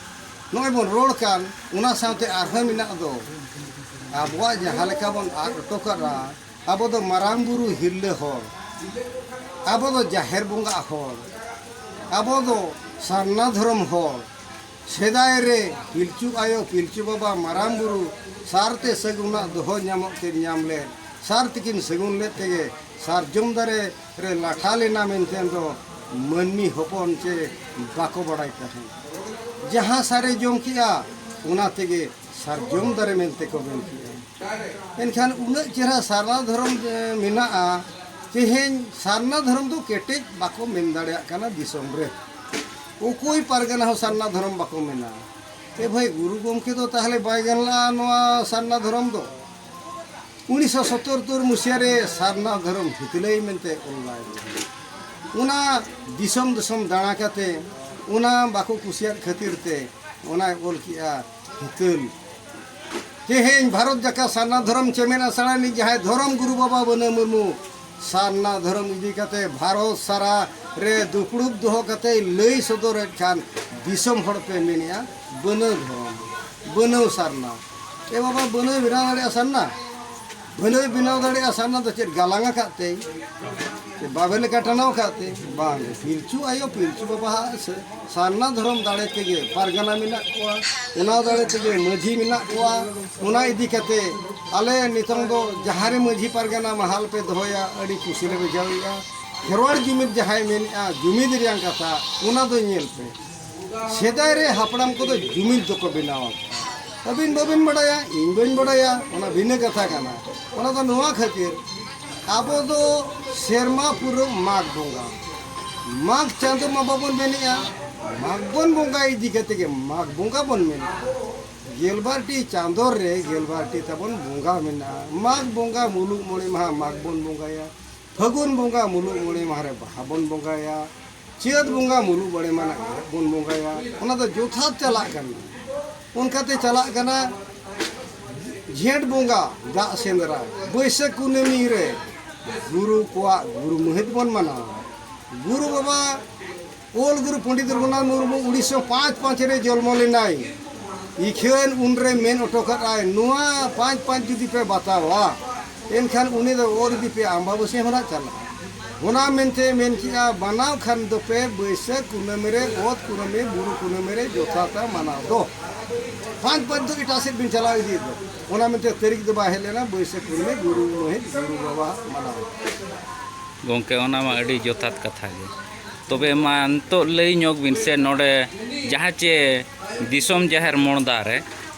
ᱱᱚᱜᱼᱚᱭ ᱵᱚᱱ ᱨᱚᱲ ᱠᱟᱱ, ᱚᱱᱟ ᱥᱟᱶᱛᱮ ᱟᱨᱦᱚᱸ ᱢᱮᱱᱟᱜ ᱫᱚ ᱟᱵᱚᱣᱟᱜ ᱡᱟᱦᱟᱸ ᱞᱮᱠᱟ ᱵᱚᱱ ᱟᱫ ᱦᱚᱴᱚ ᱠᱟᱫᱟ, ᱟᱵᱚ ᱫᱚ ᱢᱟᱨᱟᱝ ᱵᱩᱨᱩ ᱦᱤᱨᱞᱟᱹ ᱦᱚᱲ, ᱟᱵᱚ ᱫᱚ ᱡᱟᱦᱮᱨ ᱵᱚᱸᱜᱟ ᱦᱚᱲ, ᱟᱵᱚ ᱫᱚ ᱥᱟᱨᱱᱟ ᱫᱷᱚᱨᱚᱢ ᱦᱚᱲ, ᱥᱮᱫᱟᱭ ᱨᱮ ᱯᱤᱞᱪᱩ ᱟᱭᱳ, ᱯᱤᱞᱪᱩ ᱵᱟᱵᱟ, ᱢᱟᱨᱟᱝ ᱵᱩᱨᱩ ᱥᱟᱨᱛᱮ ᱥᱟᱹᱜᱩᱱᱟᱜ ᱫᱚᱦᱚ ᱧᱟᱢᱚᱜ ᱛᱮ ᱧᱟᱢ ᱞᱮᱫ, ᱥᱟᱨ ᱛᱮᱠᱤᱱ ᱥᱟᱹᱜᱩᱱ ᱞᱮᱫ ᱛᱮᱜᱮ ᱥᱟᱨᱡᱚᱢ ᱫᱟᱨᱮ ᱨᱮ ᱞᱟᱴᱷᱟ ᱞᱮᱱᱟ ᱢᱮᱱᱛᱮ ᱫᱚ ᱢᱟᱹᱱᱢᱤ ᱦᱚᱯᱚᱱ ᱪᱮ ᱵᱟᱠᱚ ᱵᱟᱲᱟᱭ ᱛᱟᱦᱮᱸᱫ᱾ ᱡᱟᱦᱟᱸ ᱥᱟᱨᱮ ᱡᱚᱢ ᱠᱮᱜᱼᱟ, ᱚᱱᱟ ᱛᱮᱜᱮ ᱥᱟᱨᱡᱚᱢ ᱫᱟᱨᱮ ᱢᱮᱱᱛᱮ ᱠᱚ ᱢᱮᱱ ᱠᱮᱜᱼᱟ᱾ ᱮᱱᱠᱷᱟᱱ ᱩᱱᱟᱹᱜ ᱪᱮᱦᱨᱟ ᱥᱟᱨᱱᱟ ᱫᱷᱚᱨᱚᱢ, ᱮ, ᱢᱮᱱᱟᱜᱼᱟ, ᱛᱮᱦᱮᱧ ᱥᱟᱨᱱᱟ ᱫᱷᱚᱨᱚᱢ ᱫᱚ ᱠᱮᱴᱮᱡ ᱵᱟᱠᱚ ᱢᱮᱱ ᱫᱟᱲᱮᱭᱟᱜ ᱠᱟᱱᱟ ᱫᱤᱥᱚᱢ ᱨᱮ᱾ ᱚᱠᱚᱭ ᱯᱟᱨᱜᱟᱱᱟ ᱦᱚᱸ ᱥᱟᱨᱱᱟ ᱫᱷᱚᱨᱚᱢ ᱵᱟᱠᱚ ᱢᱮᱱᱟ᱾ ᱮ ᱵᱷᱟᱹᱭ, ᱜᱩᱨᱩ ᱜᱚᱢᱠᱮ ᱫᱚ ᱛᱟᱦᱞᱮ ᱵᱟᱭ ᱜᱟᱱ ᱞᱮᱜᱼᱟ ᱱᱚᱣᱟ ᱥᱟᱨᱱᱟ ᱫᱷᱚᱨᱚᱢ ᱫᱚ? ᱩᱱᱤᱥᱥᱚ ᱥᱚᱛᱛᱚᱨ ᱢᱩᱪᱟᱹᱫ ᱨᱮ ᱥᱟᱨᱱᱟ ᱫᱷᱚᱨᱚᱢ ᱦᱤᱛᱞᱟᱹᱭ ᱢᱮᱱᱛᱮ ᱚᱞ ᱞᱟᱭ ᱢᱮ᱾ ᱚᱱᱟ ᱫᱤᱥᱚᱢ ᱫᱤᱥᱚᱢ ᱫᱟᱬᱟ ᱠᱟᱛᱮ ᱚᱱᱟ ᱵᱟᱠᱚ ᱠᱩᱥᱤᱭᱟᱫ ᱠᱷᱟᱹᱛᱤᱨ ᱛᱮ ᱚᱱᱟᱭ ᱚᱞ ᱠᱮᱜᱼᱟ ᱦᱤᱛᱟᱹᱞ᱾ ᱛᱮᱦᱮᱧ ᱵᱷᱟᱨᱚᱛ ᱡᱟᱠᱟᱛ ᱥᱟᱨᱱᱟ ᱫᱷᱚᱨᱚᱢ ᱪᱮᱢᱮᱫ ᱟᱥᱲᱟ ᱨᱤᱱᱤᱡ ᱡᱟᱦᱟᱸᱭ ᱫᱷᱚᱨᱚᱢ ᱜᱩᱨᱩ ᱵᱟᱵᱟ ᱵᱟᱹᱱᱟᱹ ᱢᱩᱨᱢᱩ ᱥᱟᱨᱱᱟ ᱫᱷᱚᱨᱚᱢ ᱤᱫᱤ ᱠᱟᱛᱮ ᱵᱷᱟᱨᱚᱛ ᱥᱟᱨᱟ ᱨᱮ ᱫᱩᱯᱲᱩᱵ ᱫᱚᱦᱚ ᱠᱟᱛᱮ ᱞᱟᱹᱭ ᱥᱚᱫᱚᱨᱮᱫ ᱠᱷᱟᱱ ᱫᱤᱥᱚᱢ ᱦᱚᱲ ᱯᱮ ᱢᱮᱱᱮᱜᱼᱟ ᱵᱟᱹᱱᱟᱹ ᱫᱷᱚᱨᱚᱢ, ᱵᱟᱹᱱᱟᱹ ᱥᱟᱨᱱᱟ᱾ ᱮ ᱵᱟᱵᱟ, ᱵᱟᱹᱱᱟᱹ ᱵᱮᱱᱟᱣ ᱫᱟᱲᱮᱭᱟᱜᱼᱟ ᱥᱟᱨᱱᱟ? ᱵᱟᱹᱱᱟᱹ ᱵᱮᱱᱟᱣ ᱫᱟᱲᱮᱭᱟᱜᱼᱟ ᱥᱟᱨᱱᱟ ᱫᱚ ᱪᱮᱫ ᱜᱟᱞᱟᱝ ᱟᱠᱟᱫ ᱛᱮ? ᱪᱮ ᱵᱟᱵᱮᱨ ᱞᱮᱠᱟ ᱴᱟᱱᱟᱣ ᱟᱠᱟᱫ ᱛᱮ? ᱵᱟᱝ, ᱯᱤᱞᱪᱩ ᱟᱭᱳ, ᱯᱤᱞᱪᱩ ᱵᱟᱵᱟᱣᱟᱜ ᱥᱮ ᱥᱟᱨᱱᱟ ᱫᱷᱚᱨᱚᱢ ᱫᱟᱲᱮ ᱛᱮᱜᱮ ᱯᱟᱨᱜᱟᱱᱟ ᱢᱮᱱᱟᱜ ᱠᱚᱣᱟ, ᱚᱱᱟ ᱫᱟᱲᱮ ᱛᱮᱜᱮ ᱢᱟᱹᱡᱷᱤ ᱢᱮᱱᱟᱜ ᱠᱚᱣᱟ᱾ ᱚᱱᱟ ᱤᱫᱤ ᱠᱟᱛᱮ ᱟᱞᱮ ᱱᱤᱛᱚᱝ ᱫᱚ ᱡᱟᱦᱟᱸ ᱨᱮ ᱢᱟᱹᱡᱷᱤ ᱯᱟᱨᱜᱟᱱᱟ ᱢᱟᱦᱟᱞ ᱯᱮ ᱫᱚᱦᱚᱭᱟ, ᱟᱹᱰᱤ ᱠᱩᱥᱤ ᱞᱮ ᱵᱩᱡᱷᱟᱹᱣᱮᱫᱼᱟ᱾ ᱠᱷᱮᱨᱣᱟᱲ ᱡᱩᱢᱤᱫ ᱡᱟᱦᱟᱸᱭ ᱢᱮᱱᱮᱫᱼᱟ, ᱡᱩᱢᱤᱫ ᱨᱮᱭᱟᱜ ᱠᱟᱛᱷᱟ, ᱚᱱᱟ ᱫᱚ ᱧᱮᱞ ᱯᱮ᱾ ᱥᱮᱫᱟᱭ ᱨᱮ ᱦᱟᱯᱲᱟᱢ ᱠᱚᱫᱚ ᱡᱩᱢᱤᱫ ᱫᱚᱠᱚ ᱵᱮᱱᱟᱣ ᱟᱠᱟᱫᱼᱟ᱾ ᱟᱹᱵᱤᱱ ᱵᱟᱹᱵᱤᱱ ᱵᱟᱰᱟᱭᱟ, ᱤᱧ ᱵᱟᱹᱧ ᱵᱟᱰᱟᱭᱟ, ᱚᱱᱟ ᱵᱷᱤᱱᱟᱹ ᱠᱟᱛᱷᱟ ᱠᱟᱱᱟ᱾ ᱚᱱᱟ ᱫᱚ ᱱᱚᱣᱟ ᱠᱷᱟᱹᱛᱤᱨ, ᱟᱵᱚ ᱫᱚ ᱥᱮᱨᱢᱟ ᱯᱩᱨᱟᱹ ᱢᱟᱜᱽ ᱵᱚᱸᱜᱟ, ᱢᱟᱜᱽ ᱪᱟᱸᱫᱚ ᱢᱟ ᱵᱟᱵᱚᱱ ᱢᱮᱱᱮᱜᱼᱟ, ᱢᱟᱜᱽ ᱵᱚᱱ ᱵᱚᱸᱜᱟ ᱤᱫᱤ ᱠᱟᱛᱮ ᱜᱮ ᱢᱟᱜᱽ ᱵᱚᱸᱜᱟ ᱵᱚᱱ ᱢᱮᱱᱮᱜᱼᱟ᱾ ᱜᱮᱞᱵᱟᱨ ᱴᱤ ᱪᱟᱸᱫᱚ ᱨᱮ ᱜᱮᱞᱵᱟᱨ ᱴᱤ ᱛᱟᱵᱚᱱ ᱵᱚᱸᱜᱟ ᱢᱮᱱᱟᱜᱼᱟ᱾ ᱢᱟᱜᱽ ᱵᱚᱸᱜᱟ ᱢᱩᱞᱩᱜ ᱢᱚᱬᱮ ᱢᱟᱦᱟ ᱢᱟᱜᱽ ᱵᱚᱱ ᱵᱚᱸᱜᱟᱭᱟ, ᱯᱷᱟᱹᱜᱩᱱ ᱵᱚᱸᱜᱟ ᱢᱩᱞᱩᱜ ᱢᱚᱬᱮ ᱢᱟᱦᱟ ᱨᱮ ᱵᱟᱦᱟ ᱵᱚᱱ ᱵᱚᱸᱜᱟᱭᱟ, ᱪᱟᱹᱛ ᱵᱚᱸᱜᱟ ᱢᱩᱞᱩᱜ ᱢᱚᱬᱮ ᱢᱟᱦᱟ ᱨᱮ ᱮᱨᱚᱜ ᱵᱚᱱ ᱵᱚᱸᱜᱟᱭᱟ᱾ ᱚᱱᱟ ᱫᱚ ᱡᱚᱛᱷᱟᱛ ᱪᱟᱞᱟᱜ ᱠᱟᱱᱟ᱾ ᱚᱱᱠᱟᱛᱮ ᱪᱟᱞᱟᱜ ᱠᱟᱱᱟ ᱡᱷᱮᱸᱴ ᱵᱚᱸᱜᱟ ᱫᱟᱜ ᱥᱮᱸᱫᱽᱨᱟ, ᱵᱟᱹᱭᱥᱟᱹᱠᱷ ᱠᱩᱱᱟᱹᱢᱤ ᱨᱮ ᱜᱩᱨᱩ ᱠᱚᱣᱟᱜ ᱜᱩᱨᱩ ᱢᱟᱹᱦᱤᱛ ᱵᱚᱱ ᱢᱟᱱᱟᱣᱟ᱾ ᱜᱩᱨᱩ ᱵᱟᱵᱟ ᱚᱞ ᱜᱩᱨᱩ ᱯᱚᱱᱰᱤᱛ ᱨᱚᱜᱷᱩᱱᱟᱛᱷ ᱢᱩᱨᱢᱩ ᱩᱱᱤᱥᱥᱚ ᱯᱟᱸᱪ ᱯᱟᱸᱪ ᱨᱮ ᱡᱚᱱᱢᱚ ᱞᱮᱱᱟᱭ᱾ ᱤᱠᱷᱟᱹᱱ ᱩᱱᱨᱮ ᱢᱮᱱ ᱚᱴᱚ ᱠᱟᱫᱼᱟᱭ, ᱱᱚᱣᱟ ᱯᱟᱸᱪ ᱯᱟᱸᱪ ᱡᱩᱫᱤ ᱯᱮ ᱵᱟᱛᱟᱣᱟ, ᱮᱱᱠᱷᱟᱱ ᱩᱱᱤ ᱫᱚ ᱚᱨ ᱤᱫᱤ ᱯᱮ, ᱟᱢᱵᱟᱵᱟᱹᱥᱭᱟᱹ ᱦᱚᱸ ᱱᱟᱜ ᱪᱟᱞᱟᱜᱼᱟ᱾ ᱚᱱᱟ ᱢᱮᱱᱛᱮ ᱢᱮᱱ ᱠᱮᱜᱼᱟ, ᱵᱟᱱᱟᱣ ᱠᱷᱟᱱ ᱫᱚᱯᱮ ᱵᱟᱹᱭᱥᱟᱹᱠᱷ ᱠᱩᱱᱟᱹᱢᱤ ᱨᱮ, ᱚᱛ ᱠᱩᱱᱟᱹᱢᱤ, ᱵᱩᱨᱩ ᱠᱩᱱᱟᱹᱢᱤ ᱨᱮ ᱡᱚᱛᱷᱟᱛᱟ ᱢᱟᱱᱟᱣ ᱫᱚ᱾ ᱯᱟᱸᱪ ᱯᱟᱸᱪ ᱫᱚ ᱮᱴᱟᱜ ᱥᱮᱫ ᱵᱤᱱ ᱪᱟᱞᱟᱣ ᱤᱫᱤᱭᱮᱫ ᱫᱚ᱾ ᱚᱱᱟ ᱢᱮᱱᱛᱮ ᱛᱟᱹᱨᱤᱠᱷ ᱫᱚ ᱵᱟᱭ ᱦᱮᱡ ᱞᱮᱱᱟ, ᱵᱟᱹᱭᱥᱟᱹᱠᱷ ᱠᱩᱱᱟᱹᱢᱤ ᱜᱩᱨᱩ ᱢᱟᱹᱦᱤᱛ ᱜᱩᱨᱩ ᱵᱟᱵᱟᱣᱟᱜ ᱢᱟᱱᱟᱣ᱾ ᱜᱚᱢᱠᱮ, ᱚᱱᱟ ᱢᱟ ᱟᱹᱰᱤ ᱡᱚᱛᱷᱟᱛ ᱠᱟᱛᱷᱟ ᱜᱮ᱾ ᱛᱚᱵᱮ ᱢᱟ ᱱᱤᱛᱚᱜ ᱞᱟᱹᱭ ᱧᱚᱜ ᱵᱤᱱ ᱥᱮ, ᱱᱚᱰᱮ ᱡᱟᱦᱟᱸ ᱪᱮ ᱫᱤᱥᱚᱢ ᱡᱟᱦᱮᱨ ᱢᱚᱬᱫᱟ ᱨᱮ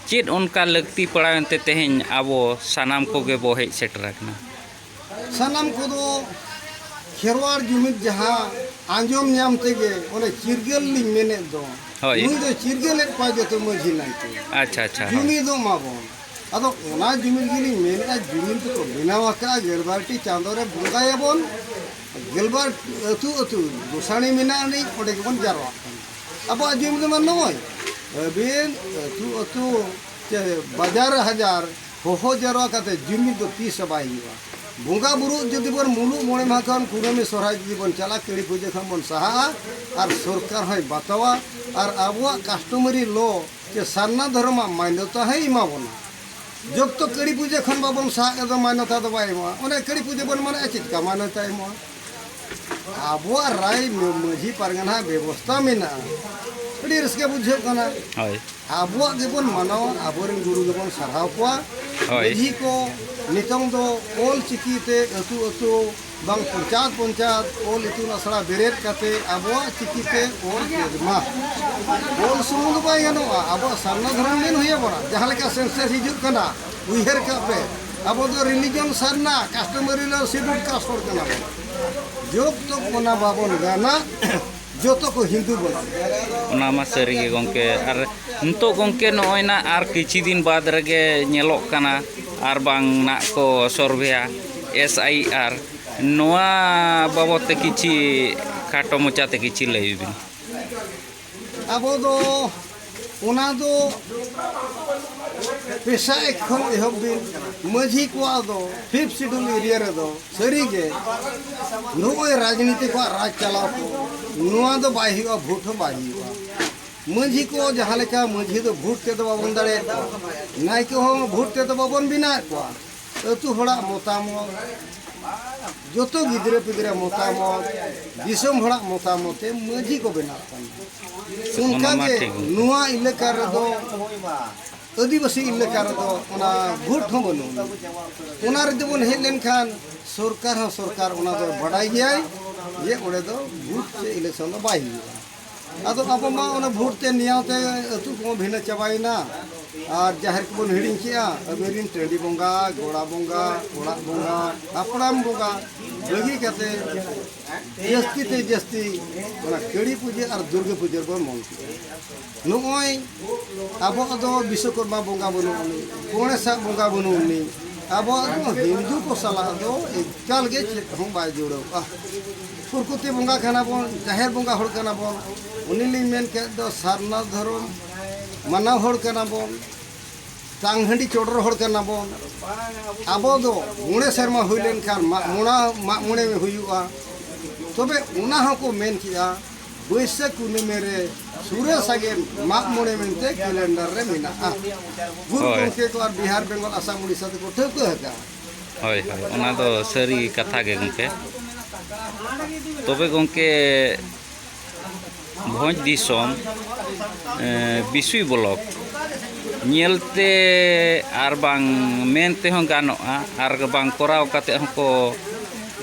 ᱪᱮᱫ ᱚᱱᱠᱟ ᱞᱟᱹᱠᱛᱤ ᱯᱟᱲᱟᱣᱮᱱ ᱛᱮ ᱛᱮᱦᱮᱧ ᱟᱵᱚ ᱥᱟᱱᱟᱢ ᱠᱚᱜᱮ ᱵᱚ ᱦᱮᱡ ᱥᱮᱴᱮᱨ ᱟᱠᱟᱱᱟ? ᱥᱟᱱᱟᱢ ᱠᱚᱫᱚ ᱠᱷᱮᱨᱣᱟᱲ ᱡᱩᱢᱤᱫ ᱡᱟᱦᱟᱸ ᱟᱸᱡᱚᱢ ᱧᱟᱢ ᱛᱮᱜᱮ ᱚᱱᱮ ᱪᱤᱨᱜᱟᱹᱞ ᱞᱤᱧ ᱢᱮᱱᱮᱫ ᱫᱚ, ᱦᱳᱭ᱾ ᱱᱩᱭ ᱫᱚ ᱪᱤᱨᱜᱟᱹᱞᱮᱫ ᱠᱚᱣᱟ ᱡᱚᱛᱚ ᱢᱟᱹᱡᱷᱤ ᱱᱟᱭᱠᱮ᱾ ᱟᱪᱪᱷᱟ, ᱟᱪᱪᱷᱟ, ᱦᱳᱭ᱾ ᱡᱩᱢᱤᱫᱚᱜ ᱢᱟᱵᱚᱱ᱾ ᱟᱫᱚ ᱚᱱᱟ ᱡᱩᱢᱤᱫ ᱜᱮᱞᱤᱧ ᱢᱮᱱᱮᱫᱼᱟ, ᱡᱩᱢᱤᱫ ᱫᱚᱠᱚ ᱵᱮᱱᱟᱣ ᱟᱠᱟᱫᱼᱟ, ᱜᱮᱞᱵᱟᱨ ᱴᱤ ᱪᱟᱸᱫᱳ ᱨᱮ ᱵᱚᱸᱜᱟᱭᱟᱵᱚᱱ, ᱜᱮᱞᱵᱟᱨ ᱟᱹᱛᱩ ᱟᱹᱛᱩ ᱜᱚᱥᱟᱬᱤ ᱢᱮᱱᱟᱜ ᱟᱹᱱᱤᱡ, ᱚᱸᱰᱮ ᱜᱮᱵᱚᱱ ᱡᱟᱨᱣᱟᱜ ᱠᱟᱱᱟ᱾ ᱟᱵᱚᱣᱟᱜ ᱡᱩᱢᱤᱫ ᱢᱟ ᱱᱚᱜᱼᱚᱭ ᱟᱹᱵᱤᱱ ᱟᱹᱛᱩ ᱟᱹᱛᱩ ᱪᱮ ᱵᱟᱡᱟᱨ ᱦᱟᱡᱟᱨ ᱦᱚᱦᱚ ᱡᱟᱨᱣᱟ ᱠᱟᱛᱮ ᱡᱩᱢᱤᱫ ᱫᱚ ᱛᱤᱥ ᱦᱚᱸ ᱵᱟᱭ ᱦᱩᱭᱩᱜᱼᱟ᱾ ᱵᱚᱸᱜᱟ ᱵᱩᱨᱩ ᱡᱩᱫᱤ ᱵᱚᱱ ᱢᱩᱞᱩᱜ ᱢᱚᱬᱮ ᱢᱟᱦᱟ ᱠᱷᱚᱱ ᱠᱩᱱᱟᱹᱢᱤ ᱥᱚᱨᱦᱟᱭ ᱡᱩᱫᱤ ᱵᱚᱱ ᱪᱟᱞᱟᱜᱼᱟ, ᱠᱟᱹᱲᱤ ᱯᱩᱡᱟᱹ ᱠᱷᱚᱱ ᱵᱚᱱ ᱥᱟᱦᱟᱜᱼᱟ ᱟᱨ ᱥᱚᱨᱠᱟᱨ ᱦᱚᱸᱭ ᱵᱟᱛᱟᱣᱟ ᱟᱨ ᱟᱵᱚᱣᱟᱜ customary law ᱪᱮ ᱥᱟᱨᱱᱟ ᱫᱷᱚᱨᱚᱢᱟᱜ ᱢᱟᱱᱭᱚᱛᱟ ᱦᱚᱸᱭ ᱮᱢᱟ ᱵᱚᱱᱟ᱾ ᱡᱚᱵ ᱛᱚᱠ ᱠᱟᱹᱲᱤ ᱯᱩᱡᱟᱹ ᱠᱷᱚᱱ ᱵᱟᱵᱚᱱ ᱥᱟᱦᱟᱜ ᱨᱮᱫᱚ ᱢᱟᱱᱭᱚᱛᱟ ᱫᱚ ᱵᱟᱭ ᱮᱢᱚᱜᱼᱟ᱾ ᱚᱱᱮ ᱠᱟᱹᱲᱤ ᱯᱩᱡᱟᱹ ᱵᱚᱱ ᱢᱟᱱᱟᱣᱮᱫᱼᱟ, ᱪᱮᱫ ᱞᱮᱠᱟ ᱢᱟᱱᱭᱚᱛᱟ ᱮᱢᱚᱜᱼᱟ? ᱟᱵᱚᱣᱟᱜ ᱨᱟᱭ ᱢᱟᱹᱡᱷᱤ ᱯᱟᱨᱜᱟᱱᱟ ᱵᱮᱵᱚᱥᱛᱷᱟ ᱢᱮᱱᱟᱜᱼᱟ, ᱟᱹᱰᱤ ᱨᱟᱹᱥᱠᱟᱹ ᱵᱩᱡᱷᱟᱹᱜ ᱠᱟᱱᱟ᱾ ᱦᱳᱭ᱾ ᱟᱵᱚᱣᱟᱜ ᱜᱮᱵᱚᱱ ᱢᱟᱱᱟᱣᱟ, ᱟᱵᱚᱨᱮᱱ ᱜᱩᱨᱩ ᱜᱮᱵᱚᱱ ᱥᱟᱨᱦᱟᱣ ᱠᱚᱣᱟ᱾ ᱦᱳᱭ᱾ ᱢᱟᱹᱡᱷᱤ ᱠᱚ ᱱᱤᱛᱚᱝ ᱫᱚ ᱚᱞ ᱪᱤᱠᱤ ᱛᱮ ᱟᱹᱛᱩ ᱟᱹᱛᱩ ᱵᱟᱝ ᱯᱚᱧᱪᱟᱭᱮᱛ ᱯᱚᱧᱪᱟᱭᱮᱛ ᱚᱞ ᱤᱛᱩᱱ ᱟᱥᱲᱟ ᱵᱮᱨᱮᱫ ᱠᱟᱛᱮ ᱟᱵᱚᱣᱟᱜ ᱪᱤᱠᱤ ᱛᱮ ᱚᱞ ᱪᱮᱫ ᱢᱟ᱾ ᱚᱞ ᱥᱩᱢᱩᱝ ᱫᱚ ᱵᱟᱭ ᱜᱟᱱᱚᱜᱼᱟ, ᱟᱵᱚᱣᱟᱜ ᱥᱟᱨᱱᱟ ᱫᱷᱚᱨᱚᱢ ᱢᱮᱱ ᱦᱩᱭ ᱟᱵᱚᱱᱟ᱾ ᱡᱟᱦᱟᱸ ᱞᱮᱠᱟ census ᱦᱤᱡᱩᱜ ᱠᱟᱱᱟ, ᱩᱭᱦᱟᱹᱨ ᱠᱟᱜ ᱯᱮ, ᱟᱵᱚ ᱫᱚ religion ᱥᱟᱨᱱᱟ, customary law scheduled caste ᱦᱚᱲ ᱠᱟᱱᱟ ᱵᱚᱱ᱾ ᱡᱚᱵ ᱛᱚᱠ ᱚᱱᱟ ᱵᱟᱵᱚᱱ ᱜᱟᱱᱟ, ᱡᱚᱛᱚ ᱠᱚ ᱦᱤᱱᱫᱩ ᱵᱚᱱᱟ᱾ ᱚᱱᱟ ᱢᱟ ᱥᱟᱹᱨᱤ ᱜᱮ ᱜᱚᱢᱠᱮ᱾ ᱟᱨ ᱱᱤᱛᱚᱜ ᱜᱚᱢᱠᱮ ᱱᱚᱜᱼᱚᱭ ᱱᱟᱜ ᱟᱨ ᱠᱤᱪᱷᱤ ᱫᱤᱱ ᱵᱟᱫᱽ ᱨᱮᱜᱮ ᱧᱮᱞᱚᱜ ᱠᱟᱱᱟ, ᱟᱨ ᱵᱟᱝ ᱱᱟᱜ ᱠᱚ ᱥᱚᱨᱵᱷᱮᱭᱟ, S I R, ᱱᱚᱣᱟ ᱵᱟᱵᱚᱫ ᱛᱮ ᱠᱤᱪᱷᱤ ᱠᱷᱟᱴᱚ ᱢᱚᱪᱟ ᱛᱮ ᱠᱤᱪᱷᱤ ᱞᱟᱹᱭ ᱵᱤᱱ᱾ ᱟᱵᱚ ᱫᱚ ᱚᱱᱟ ᱫᱚ ᱯᱮᱥᱟ ᱮᱠ ᱠᱷᱚᱱ ᱮᱦᱚᱵ ᱵᱤᱱ᱾ ᱢᱟᱹᱡᱷᱤ ᱠᱚᱣᱟᱜ ᱫᱚ fifth schedule area ᱨᱮᱫᱚ ᱥᱟᱹᱨᱤᱜᱮ ᱱᱚᱜᱼᱚᱭ ᱨᱟᱡᱽᱱᱤᱛᱤ ᱠᱚᱣᱟᱜ ᱨᱟᱡᱽ ᱪᱟᱞᱟᱣ ᱠᱚ, ᱱᱚᱣᱟ ᱫᱚ ᱵᱟᱭ ᱦᱩᱭᱩᱜᱼᱟ, ᱵᱷᱳᱴ ᱦᱚᱸ ᱵᱟᱭ ᱦᱩᱭᱩᱜᱼᱟ᱾ ᱢᱟᱹᱡᱷᱤ ᱠᱚ ᱡᱟᱦᱟᱸ ᱞᱮᱠᱟ, ᱢᱟᱹᱡᱷᱤ ᱫᱚ ᱵᱷᱳᱴ ᱛᱮᱫᱚ ᱵᱟᱵᱚᱱ ᱫᱟᱲᱮᱭᱟᱜ ᱠᱚᱣᱟ, ᱱᱟᱭᱠᱮ ᱦᱚᱸ ᱵᱷᱳᱴ ᱛᱮᱫᱚ ᱵᱟᱵᱚᱱ ᱵᱮᱱᱟᱣᱮᱫ ᱠᱚᱣᱟ᱾ ᱟᱹᱛᱩ ᱦᱚᱲᱟᱜ ᱢᱚᱛᱟᱢᱚᱛ, ᱡᱚᱛᱚ ᱜᱤᱫᱽᱨᱟᱹ ᱯᱤᱫᱽᱨᱟᱹ ᱢᱚᱛᱟᱢᱚᱛ, ᱫᱤᱥᱚᱢ ᱦᱚᱲᱟᱜ ᱢᱚᱛᱟᱢᱚᱛ ᱛᱮ ᱢᱟᱹᱡᱷᱤ ᱠᱚ ᱵᱮᱱᱟᱜ ᱠᱟᱱᱟ᱾ ᱚᱱᱟ ᱢᱟ ᱚᱱᱠᱟᱜᱮ ᱴᱷᱤᱠ ᱜᱮ᱾ ᱱᱚᱣᱟ ᱮᱞᱟᱠᱟ ᱨᱮᱫᱚ, ᱟᱹᱫᱤᱵᱟᱹᱥᱤ ᱮᱞᱟᱠᱟ ᱨᱮᱫᱚ ᱚᱱᱟ ᱵᱷᱳᱴ ᱦᱚᱸ ᱵᱟᱹᱱᱩᱜᱼᱟ᱾ ᱚᱱᱟ ᱨᱮᱫᱚ ᱵᱚᱱ ᱦᱮᱡ ᱞᱮᱱᱠᱷᱟᱱ ᱥᱚᱨᱠᱟᱨ ᱦᱚᱸ ᱥᱚᱨᱠᱟᱨ ᱚᱱᱟ ᱫᱚ ᱵᱟᱰᱟᱭ ᱜᱮᱭᱟᱭ ᱡᱮ ᱚᱸᱰᱮ ᱫᱚ ᱵᱷᱳᱴ ᱥᱮ election ᱫᱚ ᱵᱟᱭ ᱦᱩᱭᱩᱜᱼᱟ᱾ ᱟᱫᱚ ᱟᱵᱚ ᱢᱟ ᱚᱱᱟ ᱵᱷᱳᱴ ᱛᱮ ᱱᱮᱭᱟᱣ ᱛᱮ ᱟᱹᱛᱩ ᱠᱚᱢᱟ ᱵᱷᱤᱱᱟᱹ ᱪᱟᱵᱟᱭᱮᱱᱟ᱾ ᱟᱨ ᱡᱟᱦᱮᱨ ᱠᱚᱵᱚᱱ ᱦᱤᱲᱤᱧ ᱠᱮᱜᱼᱟ᱾ ᱟᱵᱚᱨᱮᱱ ᱴᱟᱺᱰᱤ ᱵᱚᱸᱜᱟ, ᱜᱚᱲᱟ ᱵᱚᱸᱜᱟ, ᱚᱲᱟᱜ ᱵᱚᱸᱜᱟ, ᱦᱟᱯᱲᱟᱢ ᱵᱚᱸᱜᱟ ᱵᱟᱹᱜᱤ ᱠᱟᱛᱮ ᱡᱟᱹᱥᱛᱤ ᱛᱮ ᱡᱟᱹᱥᱛᱤ ᱚᱱᱟ ᱠᱟᱹᱲᱤ ᱯᱩᱡᱟᱹ ᱟᱨ ᱫᱩᱨᱜᱟᱹ ᱯᱩᱡᱟᱹ ᱨᱮᱵᱚᱱ ᱢᱚᱱ ᱠᱮᱜᱼᱟ᱾ ᱱᱚᱜᱼᱚᱭ ᱟᱵᱚᱣᱟᱜ ᱫᱚ ᱵᱤᱥᱥᱚᱠᱚᱨᱢᱟ ᱵᱚᱸᱜᱟ ᱵᱟᱹᱱᱩᱜ ᱟᱹᱱᱤᱡ, ᱠᱚᱬᱮᱥᱟᱜ ᱵᱚᱸᱜᱟ ᱵᱟᱹᱱᱩᱜ ᱟᱹᱱᱤᱡ, ᱟᱵᱚᱣᱟᱜ ᱫᱚ ᱦᱤᱱᱫᱩ ᱠᱚ ᱥᱟᱞᱟᱜ ᱫᱚ ᱮᱠᱟᱞ ᱜᱮ ᱪᱮᱫ ᱦᱚᱸ ᱵᱟᱭ ᱡᱩᱲᱟᱹᱣᱟ᱾ ᱯᱨᱚᱠᱨᱤᱛᱤ ᱵᱚᱸᱜᱟ ᱠᱟᱱᱟ ᱵᱚᱱ, ᱡᱟᱦᱮᱨ ᱵᱚᱸᱜᱟ ᱦᱚᱲ ᱠᱟᱱᱟ ᱵᱚᱱ, ᱩᱱᱤ ᱞᱤᱧ ᱢᱮᱱ ᱠᱮᱫ ᱫᱚ ᱥᱟᱨᱱᱟ ᱫᱷᱚᱨᱚᱢ ᱢᱟᱱᱟᱣ ᱦᱚᱲ ᱠᱟᱱᱟ ᱵᱚᱱ, ᱛᱟᱝ ᱦᱟᱺᱰᱤ ᱪᱚᱰᱚᱨ ᱦᱚᱲ ᱠᱟᱱᱟ ᱵᱚᱱ᱾ ᱟᱵᱚ ᱫᱚ ᱢᱚᱬᱮ ᱥᱮᱨᱢᱟ ᱦᱩᱭ ᱞᱮᱱᱠᱷᱟᱱ ᱢᱟᱜ ᱢᱚᱬᱟ-, ᱢᱟᱜ ᱢᱚᱬᱮ ᱦᱩᱭᱩᱜᱼᱟ᱾ ᱛᱚᱵᱮ ᱚᱱᱟ ᱦᱚᱸᱠᱚ ᱢᱮᱱ ᱠᱮᱜᱼᱟ, ᱵᱟᱹᱭᱥᱟᱹᱠᱷ ᱠᱩᱱᱟᱹᱢᱤ ᱨᱮ ᱥᱩᱨᱮ ᱥᱟᱜᱮᱱ ᱢᱟᱜ ᱢᱚᱬᱮ ᱢᱮᱱᱛᱮ ᱠᱮᱞᱮᱱᱰᱟᱨ ᱨᱮ ᱢᱮᱱᱟᱜᱼᱟ᱾ ᱜᱩᱨᱩ ᱦᱳᱭ᱾ ᱜᱚᱢᱠᱮ ᱠᱚ ᱟᱨ ᱵᱤᱦᱟᱨ, ᱵᱮᱝᱜᱚᱞ, ᱟᱥᱟᱢ, ᱩᱲᱤᱥᱥᱟ ᱛᱮᱠᱚ ᱴᱷᱟᱹᱣᱠᱟᱹ ᱟᱠᱟᱫᱼᱟ᱾ ᱦᱳᱭ, ᱦᱳᱭ, ᱚᱱᱟ ᱫᱚ ᱥᱟᱹᱨᱤ ᱠᱟᱛᱷᱟ ᱜᱮ ᱜᱚᱢᱠᱮ᱾ ᱛᱚᱵᱮ ᱜᱚᱢᱠᱮ, ᱵᱷᱚᱸᱡᱽ ᱫᱤᱥᱚᱢ, ᱮ, ᱵᱤᱥᱩᱭ ᱵᱞᱚᱠ ᱧᱮᱞᱛᱮ ᱟᱨ ᱵᱟᱝ ᱢᱮᱱ ᱛᱮᱦᱚᱸ ᱜᱟᱱᱚᱜᱼᱟ, ᱟᱨ ᱵᱟᱝ ᱠᱚᱨᱟᱣ ᱠᱟᱛᱮ ᱦᱚᱸᱠᱚ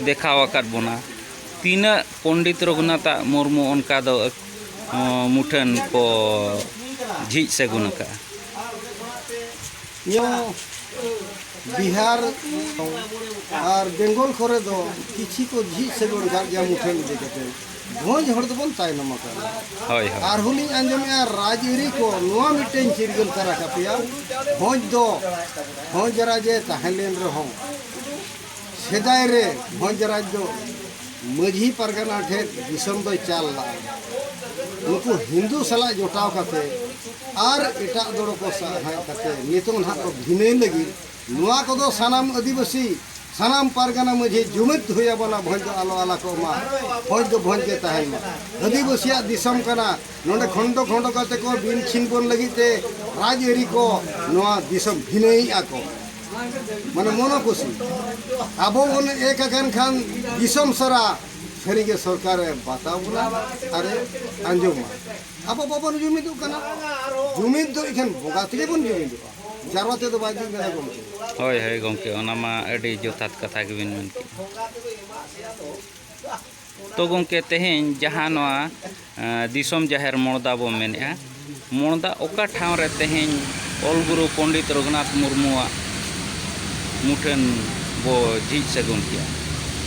ᱫᱮᱠᱷᱟᱣ ᱟᱠᱟᱫ ᱵᱚᱱᱟ᱾ ᱛᱤᱱᱟᱹᱜ ᱯᱚᱱᱰᱤᱛ ᱨᱚᱜᱷᱩᱱᱟᱛᱷ ᱢᱩᱨᱢᱩ ᱚᱱᱠᱟ ᱫᱚ, ᱚ, ᱢᱩᱴᱷᱟᱹᱱ ᱠᱚ ᱡᱷᱤᱡ ᱥᱟᱹᱜᱩᱱ ᱟᱠᱟᱫᱼᱟ? ᱱᱚᱣᱟ ᱵᱤᱦᱟᱨ ᱟᱨ ᱵᱮᱝᱜᱚᱞ ᱠᱚᱨᱮ ᱫᱚ ᱠᱤᱪᱷᱤ ᱠᱚ ᱡᱷᱤᱡ ᱥᱟᱹᱜᱩᱱ ᱟᱠᱟᱫ ᱜᱮᱭᱟ ᱢᱩᱴᱷᱟᱹᱱ ᱤᱫᱤ ᱠᱟᱛᱮ᱾ ᱵᱷᱚᱸᱡᱽ ᱦᱚᱲ ᱫᱚᱵᱚᱱ ᱛᱟᱭᱱᱚᱢ ᱟᱠᱟᱱᱟ᱾ ᱦᱳᱭ, ᱦᱳᱭ᱾ ᱟᱨᱦᱚᱸ ᱞᱤᱧ ᱟᱸᱡᱚᱢᱮᱜᱼᱟ, ᱨᱟᱡᱽᱟᱹᱨᱤ ᱠᱚ ᱱᱚᱣᱟ ᱢᱤᱫᱴᱮᱱ ᱪᱤᱨᱜᱟᱹᱞ ᱛᱟᱨᱟ ᱠᱟᱯᱮᱭᱟ᱾ ᱵᱷᱚᱸᱡᱽ ᱫᱚ ᱵᱷᱚᱸᱡᱽ ᱨᱟᱡᱽ ᱮ ᱛᱟᱦᱮᱸ ᱞᱮᱱ ᱨᱮᱦᱚᱸ, ᱥᱮᱫᱟᱭ ᱨᱮ ᱵᱷᱚᱸᱡᱽ ᱨᱟᱡᱽ ᱫᱚ ᱢᱟᱹᱡᱷᱤ ᱯᱟᱨᱜᱟᱱᱟ ᱴᱷᱮᱱ ᱫᱤᱥᱚᱢ ᱫᱚᱭ ᱪᱟᱞ ᱞᱟᱜᱼᱟ᱾ ᱱᱩᱠᱩ ᱦᱤᱱᱫᱩ ᱥᱟᱞᱟᱜ ᱡᱚᱴᱟᱣ ᱠᱟᱛᱮ ᱟᱨ ᱮᱴᱟᱜ ᱫᱚᱲᱚ ᱠᱚ ᱥᱟᱦᱟᱭ ᱠᱟᱛᱮ ᱱᱤᱛᱚᱝ ᱱᱟᱦᱟᱜ ᱠᱚ ᱵᱷᱤᱱᱟᱹᱭ ᱞᱟᱹᱜᱤᱫ ᱱᱚᱣᱟ ᱠᱚᱫᱚ ᱥᱟᱱᱟᱢ ᱟᱹᱫᱤᱵᱟᱹᱥᱤ, ᱥᱟᱱᱟᱢ ᱯᱟᱨᱜᱟᱱᱟ ᱢᱟᱹᱡᱷᱤ ᱡᱩᱢᱤᱫ ᱦᱩᱭ ᱟᱵᱚᱱᱟ, ᱵᱷᱚᱸᱡᱽ ᱫᱚ ᱟᱞᱚ ᱟᱞᱟ ᱠᱚᱜ ᱢᱟ, ᱵᱷᱚᱸᱡᱽ ᱫᱚ ᱵᱷᱚᱸᱡᱽ ᱜᱮ ᱛᱟᱦᱮᱱ ᱢᱟ᱾ ᱟᱹᱫᱤᱵᱟᱹᱥᱤᱭᱟᱜ ᱫᱤᱥᱚᱢ ᱠᱟᱱᱟ, ᱱᱚᱰᱮ ᱠᱷᱚᱸᱰᱚ ᱠᱷᱚᱸᱰᱚ ᱠᱟᱛᱮ ᱠᱚ ᱵᱤᱱ ᱪᱷᱤᱱ ᱵᱚᱱ ᱞᱟᱹᱜᱤᱫ ᱛᱮ ᱨᱟᱡᱽᱟᱹᱨᱤ ᱠᱚ ᱱᱚᱣᱟ ᱫᱤᱥᱚᱢ ᱵᱷᱤᱱᱟᱹᱭᱮᱫᱼᱟ ᱠᱚ, ᱢᱟᱱᱮ ᱢᱚᱱᱚ ᱠᱩᱥᱤ᱾ ᱟᱵᱚ ᱵᱚᱱ ᱮᱠ ᱟᱠᱟᱱ ᱠᱷᱟᱱ ᱫᱤᱥᱚᱢ ᱥᱟᱨᱟ ᱥᱟᱹᱨᱤᱜᱮ ᱥᱚᱨᱠᱟᱨᱮ ᱵᱟᱛᱟᱣ ᱵᱚᱱᱟ ᱟᱨᱮ ᱟᱸᱡᱚᱢᱟ᱾ ᱟᱵᱚ ᱵᱟᱵᱚᱱ ᱡᱩᱢᱤᱫᱚᱜ ᱠᱟᱱᱟ᱾ ᱡᱩᱢᱤᱫ ᱫᱚ ᱮᱠᱷᱮᱱ ᱵᱚᱸᱜᱟ ᱛᱮᱜᱮ ᱵᱚᱱ ᱡᱩᱢᱤᱫᱚᱜᱼᱟ, ᱡᱟᱨᱣᱟ ᱛᱮᱫᱚ ᱵᱟᱭ ᱡᱩᱢᱤᱫ ᱫᱟᱲᱮᱭᱟᱜᱼᱟ ᱜᱚᱢᱠᱮ᱾ ᱦᱳᱭ, ᱦᱳᱭ ᱜᱚᱢᱠᱮ, ᱚᱱᱟ ᱢᱟ ᱟᱹᱰᱤ ᱡᱚᱛᱷᱟᱛ ᱠᱟᱛᱷᱟ ᱜᱮᱵᱤᱱ ᱢᱮᱱ ᱠᱮᱫᱟ᱾ ᱛᱚ ᱜᱚᱢᱠᱮ, ᱛᱮᱦᱮᱧ ᱡᱟᱦᱟᱸ ᱱᱚᱣᱟ, ᱮᱸ, ᱫᱤᱥᱚᱢ ᱡᱟᱦᱮᱨ ᱢᱚᱲᱫᱟ ᱵᱚ ᱢᱮᱱᱮᱫᱼᱟ, ᱢᱚᱲᱫᱟ ᱚᱠᱟ ᱴᱷᱟᱶ ᱨᱮ ᱛᱮᱦᱮᱧ ᱚᱞ ᱜᱩᱨᱩ ᱯᱚᱱᱰᱤᱛ ᱨᱚᱜᱷᱩᱱᱟᱛᱷ ᱢᱩᱨᱢᱩᱣᱟᱜ ᱢᱩᱴᱷᱟᱹᱱ ᱵᱚ ᱡᱷᱤᱡ ᱥᱟᱹᱜᱩᱱ ᱠᱮᱜᱼᱟ᱾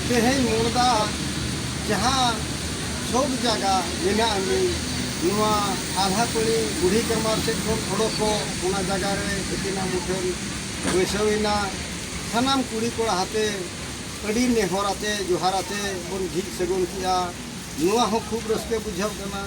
ᱛᱮᱦᱮᱧ ᱢᱚᱬᱫᱟ ᱡᱟᱦᱟᱸ ᱥᱚᱵ ᱡᱟᱭᱜᱟ ᱢᱮᱱᱟᱜ ᱟᱹᱱᱤᱡ, ᱱᱚᱣᱟ ᱟᱞᱦᱟᱯᱟᱹᱲᱤ ᱵᱩᱲᱦᱤ ᱠᱟᱢᱟᱨ ᱥᱮᱫ ᱠᱷᱚᱱ ᱚᱰᱚᱠ ᱠᱚ, ᱚᱱᱟ ᱡᱟᱭᱜᱟ ᱨᱮ ᱟᱹᱠᱤᱱᱟᱜ ᱢᱩᱴᱷᱟᱹᱱ ᱵᱟᱹᱭᱥᱟᱹᱣ ᱮᱱᱟ᱾ ᱥᱟᱱᱟᱢ ᱠᱩᱲᱤ ᱠᱚᱲᱟ ᱟᱛᱮ ᱟᱹᱰᱤ ᱱᱮᱦᱚᱨ ᱟᱛᱮ, ᱡᱚᱦᱟᱨ ᱟᱛᱮ ᱵᱚᱱ ᱡᱷᱤᱡ ᱥᱟᱹᱜᱩᱱ ᱠᱮᱜᱼᱟ᱾ ᱱᱚᱣᱟ ᱦᱚᱸ ᱠᱷᱩᱵ ᱨᱟᱹᱥᱠᱟᱹ ᱵᱩᱡᱷᱟᱹᱣ ᱠᱟᱱᱟ᱾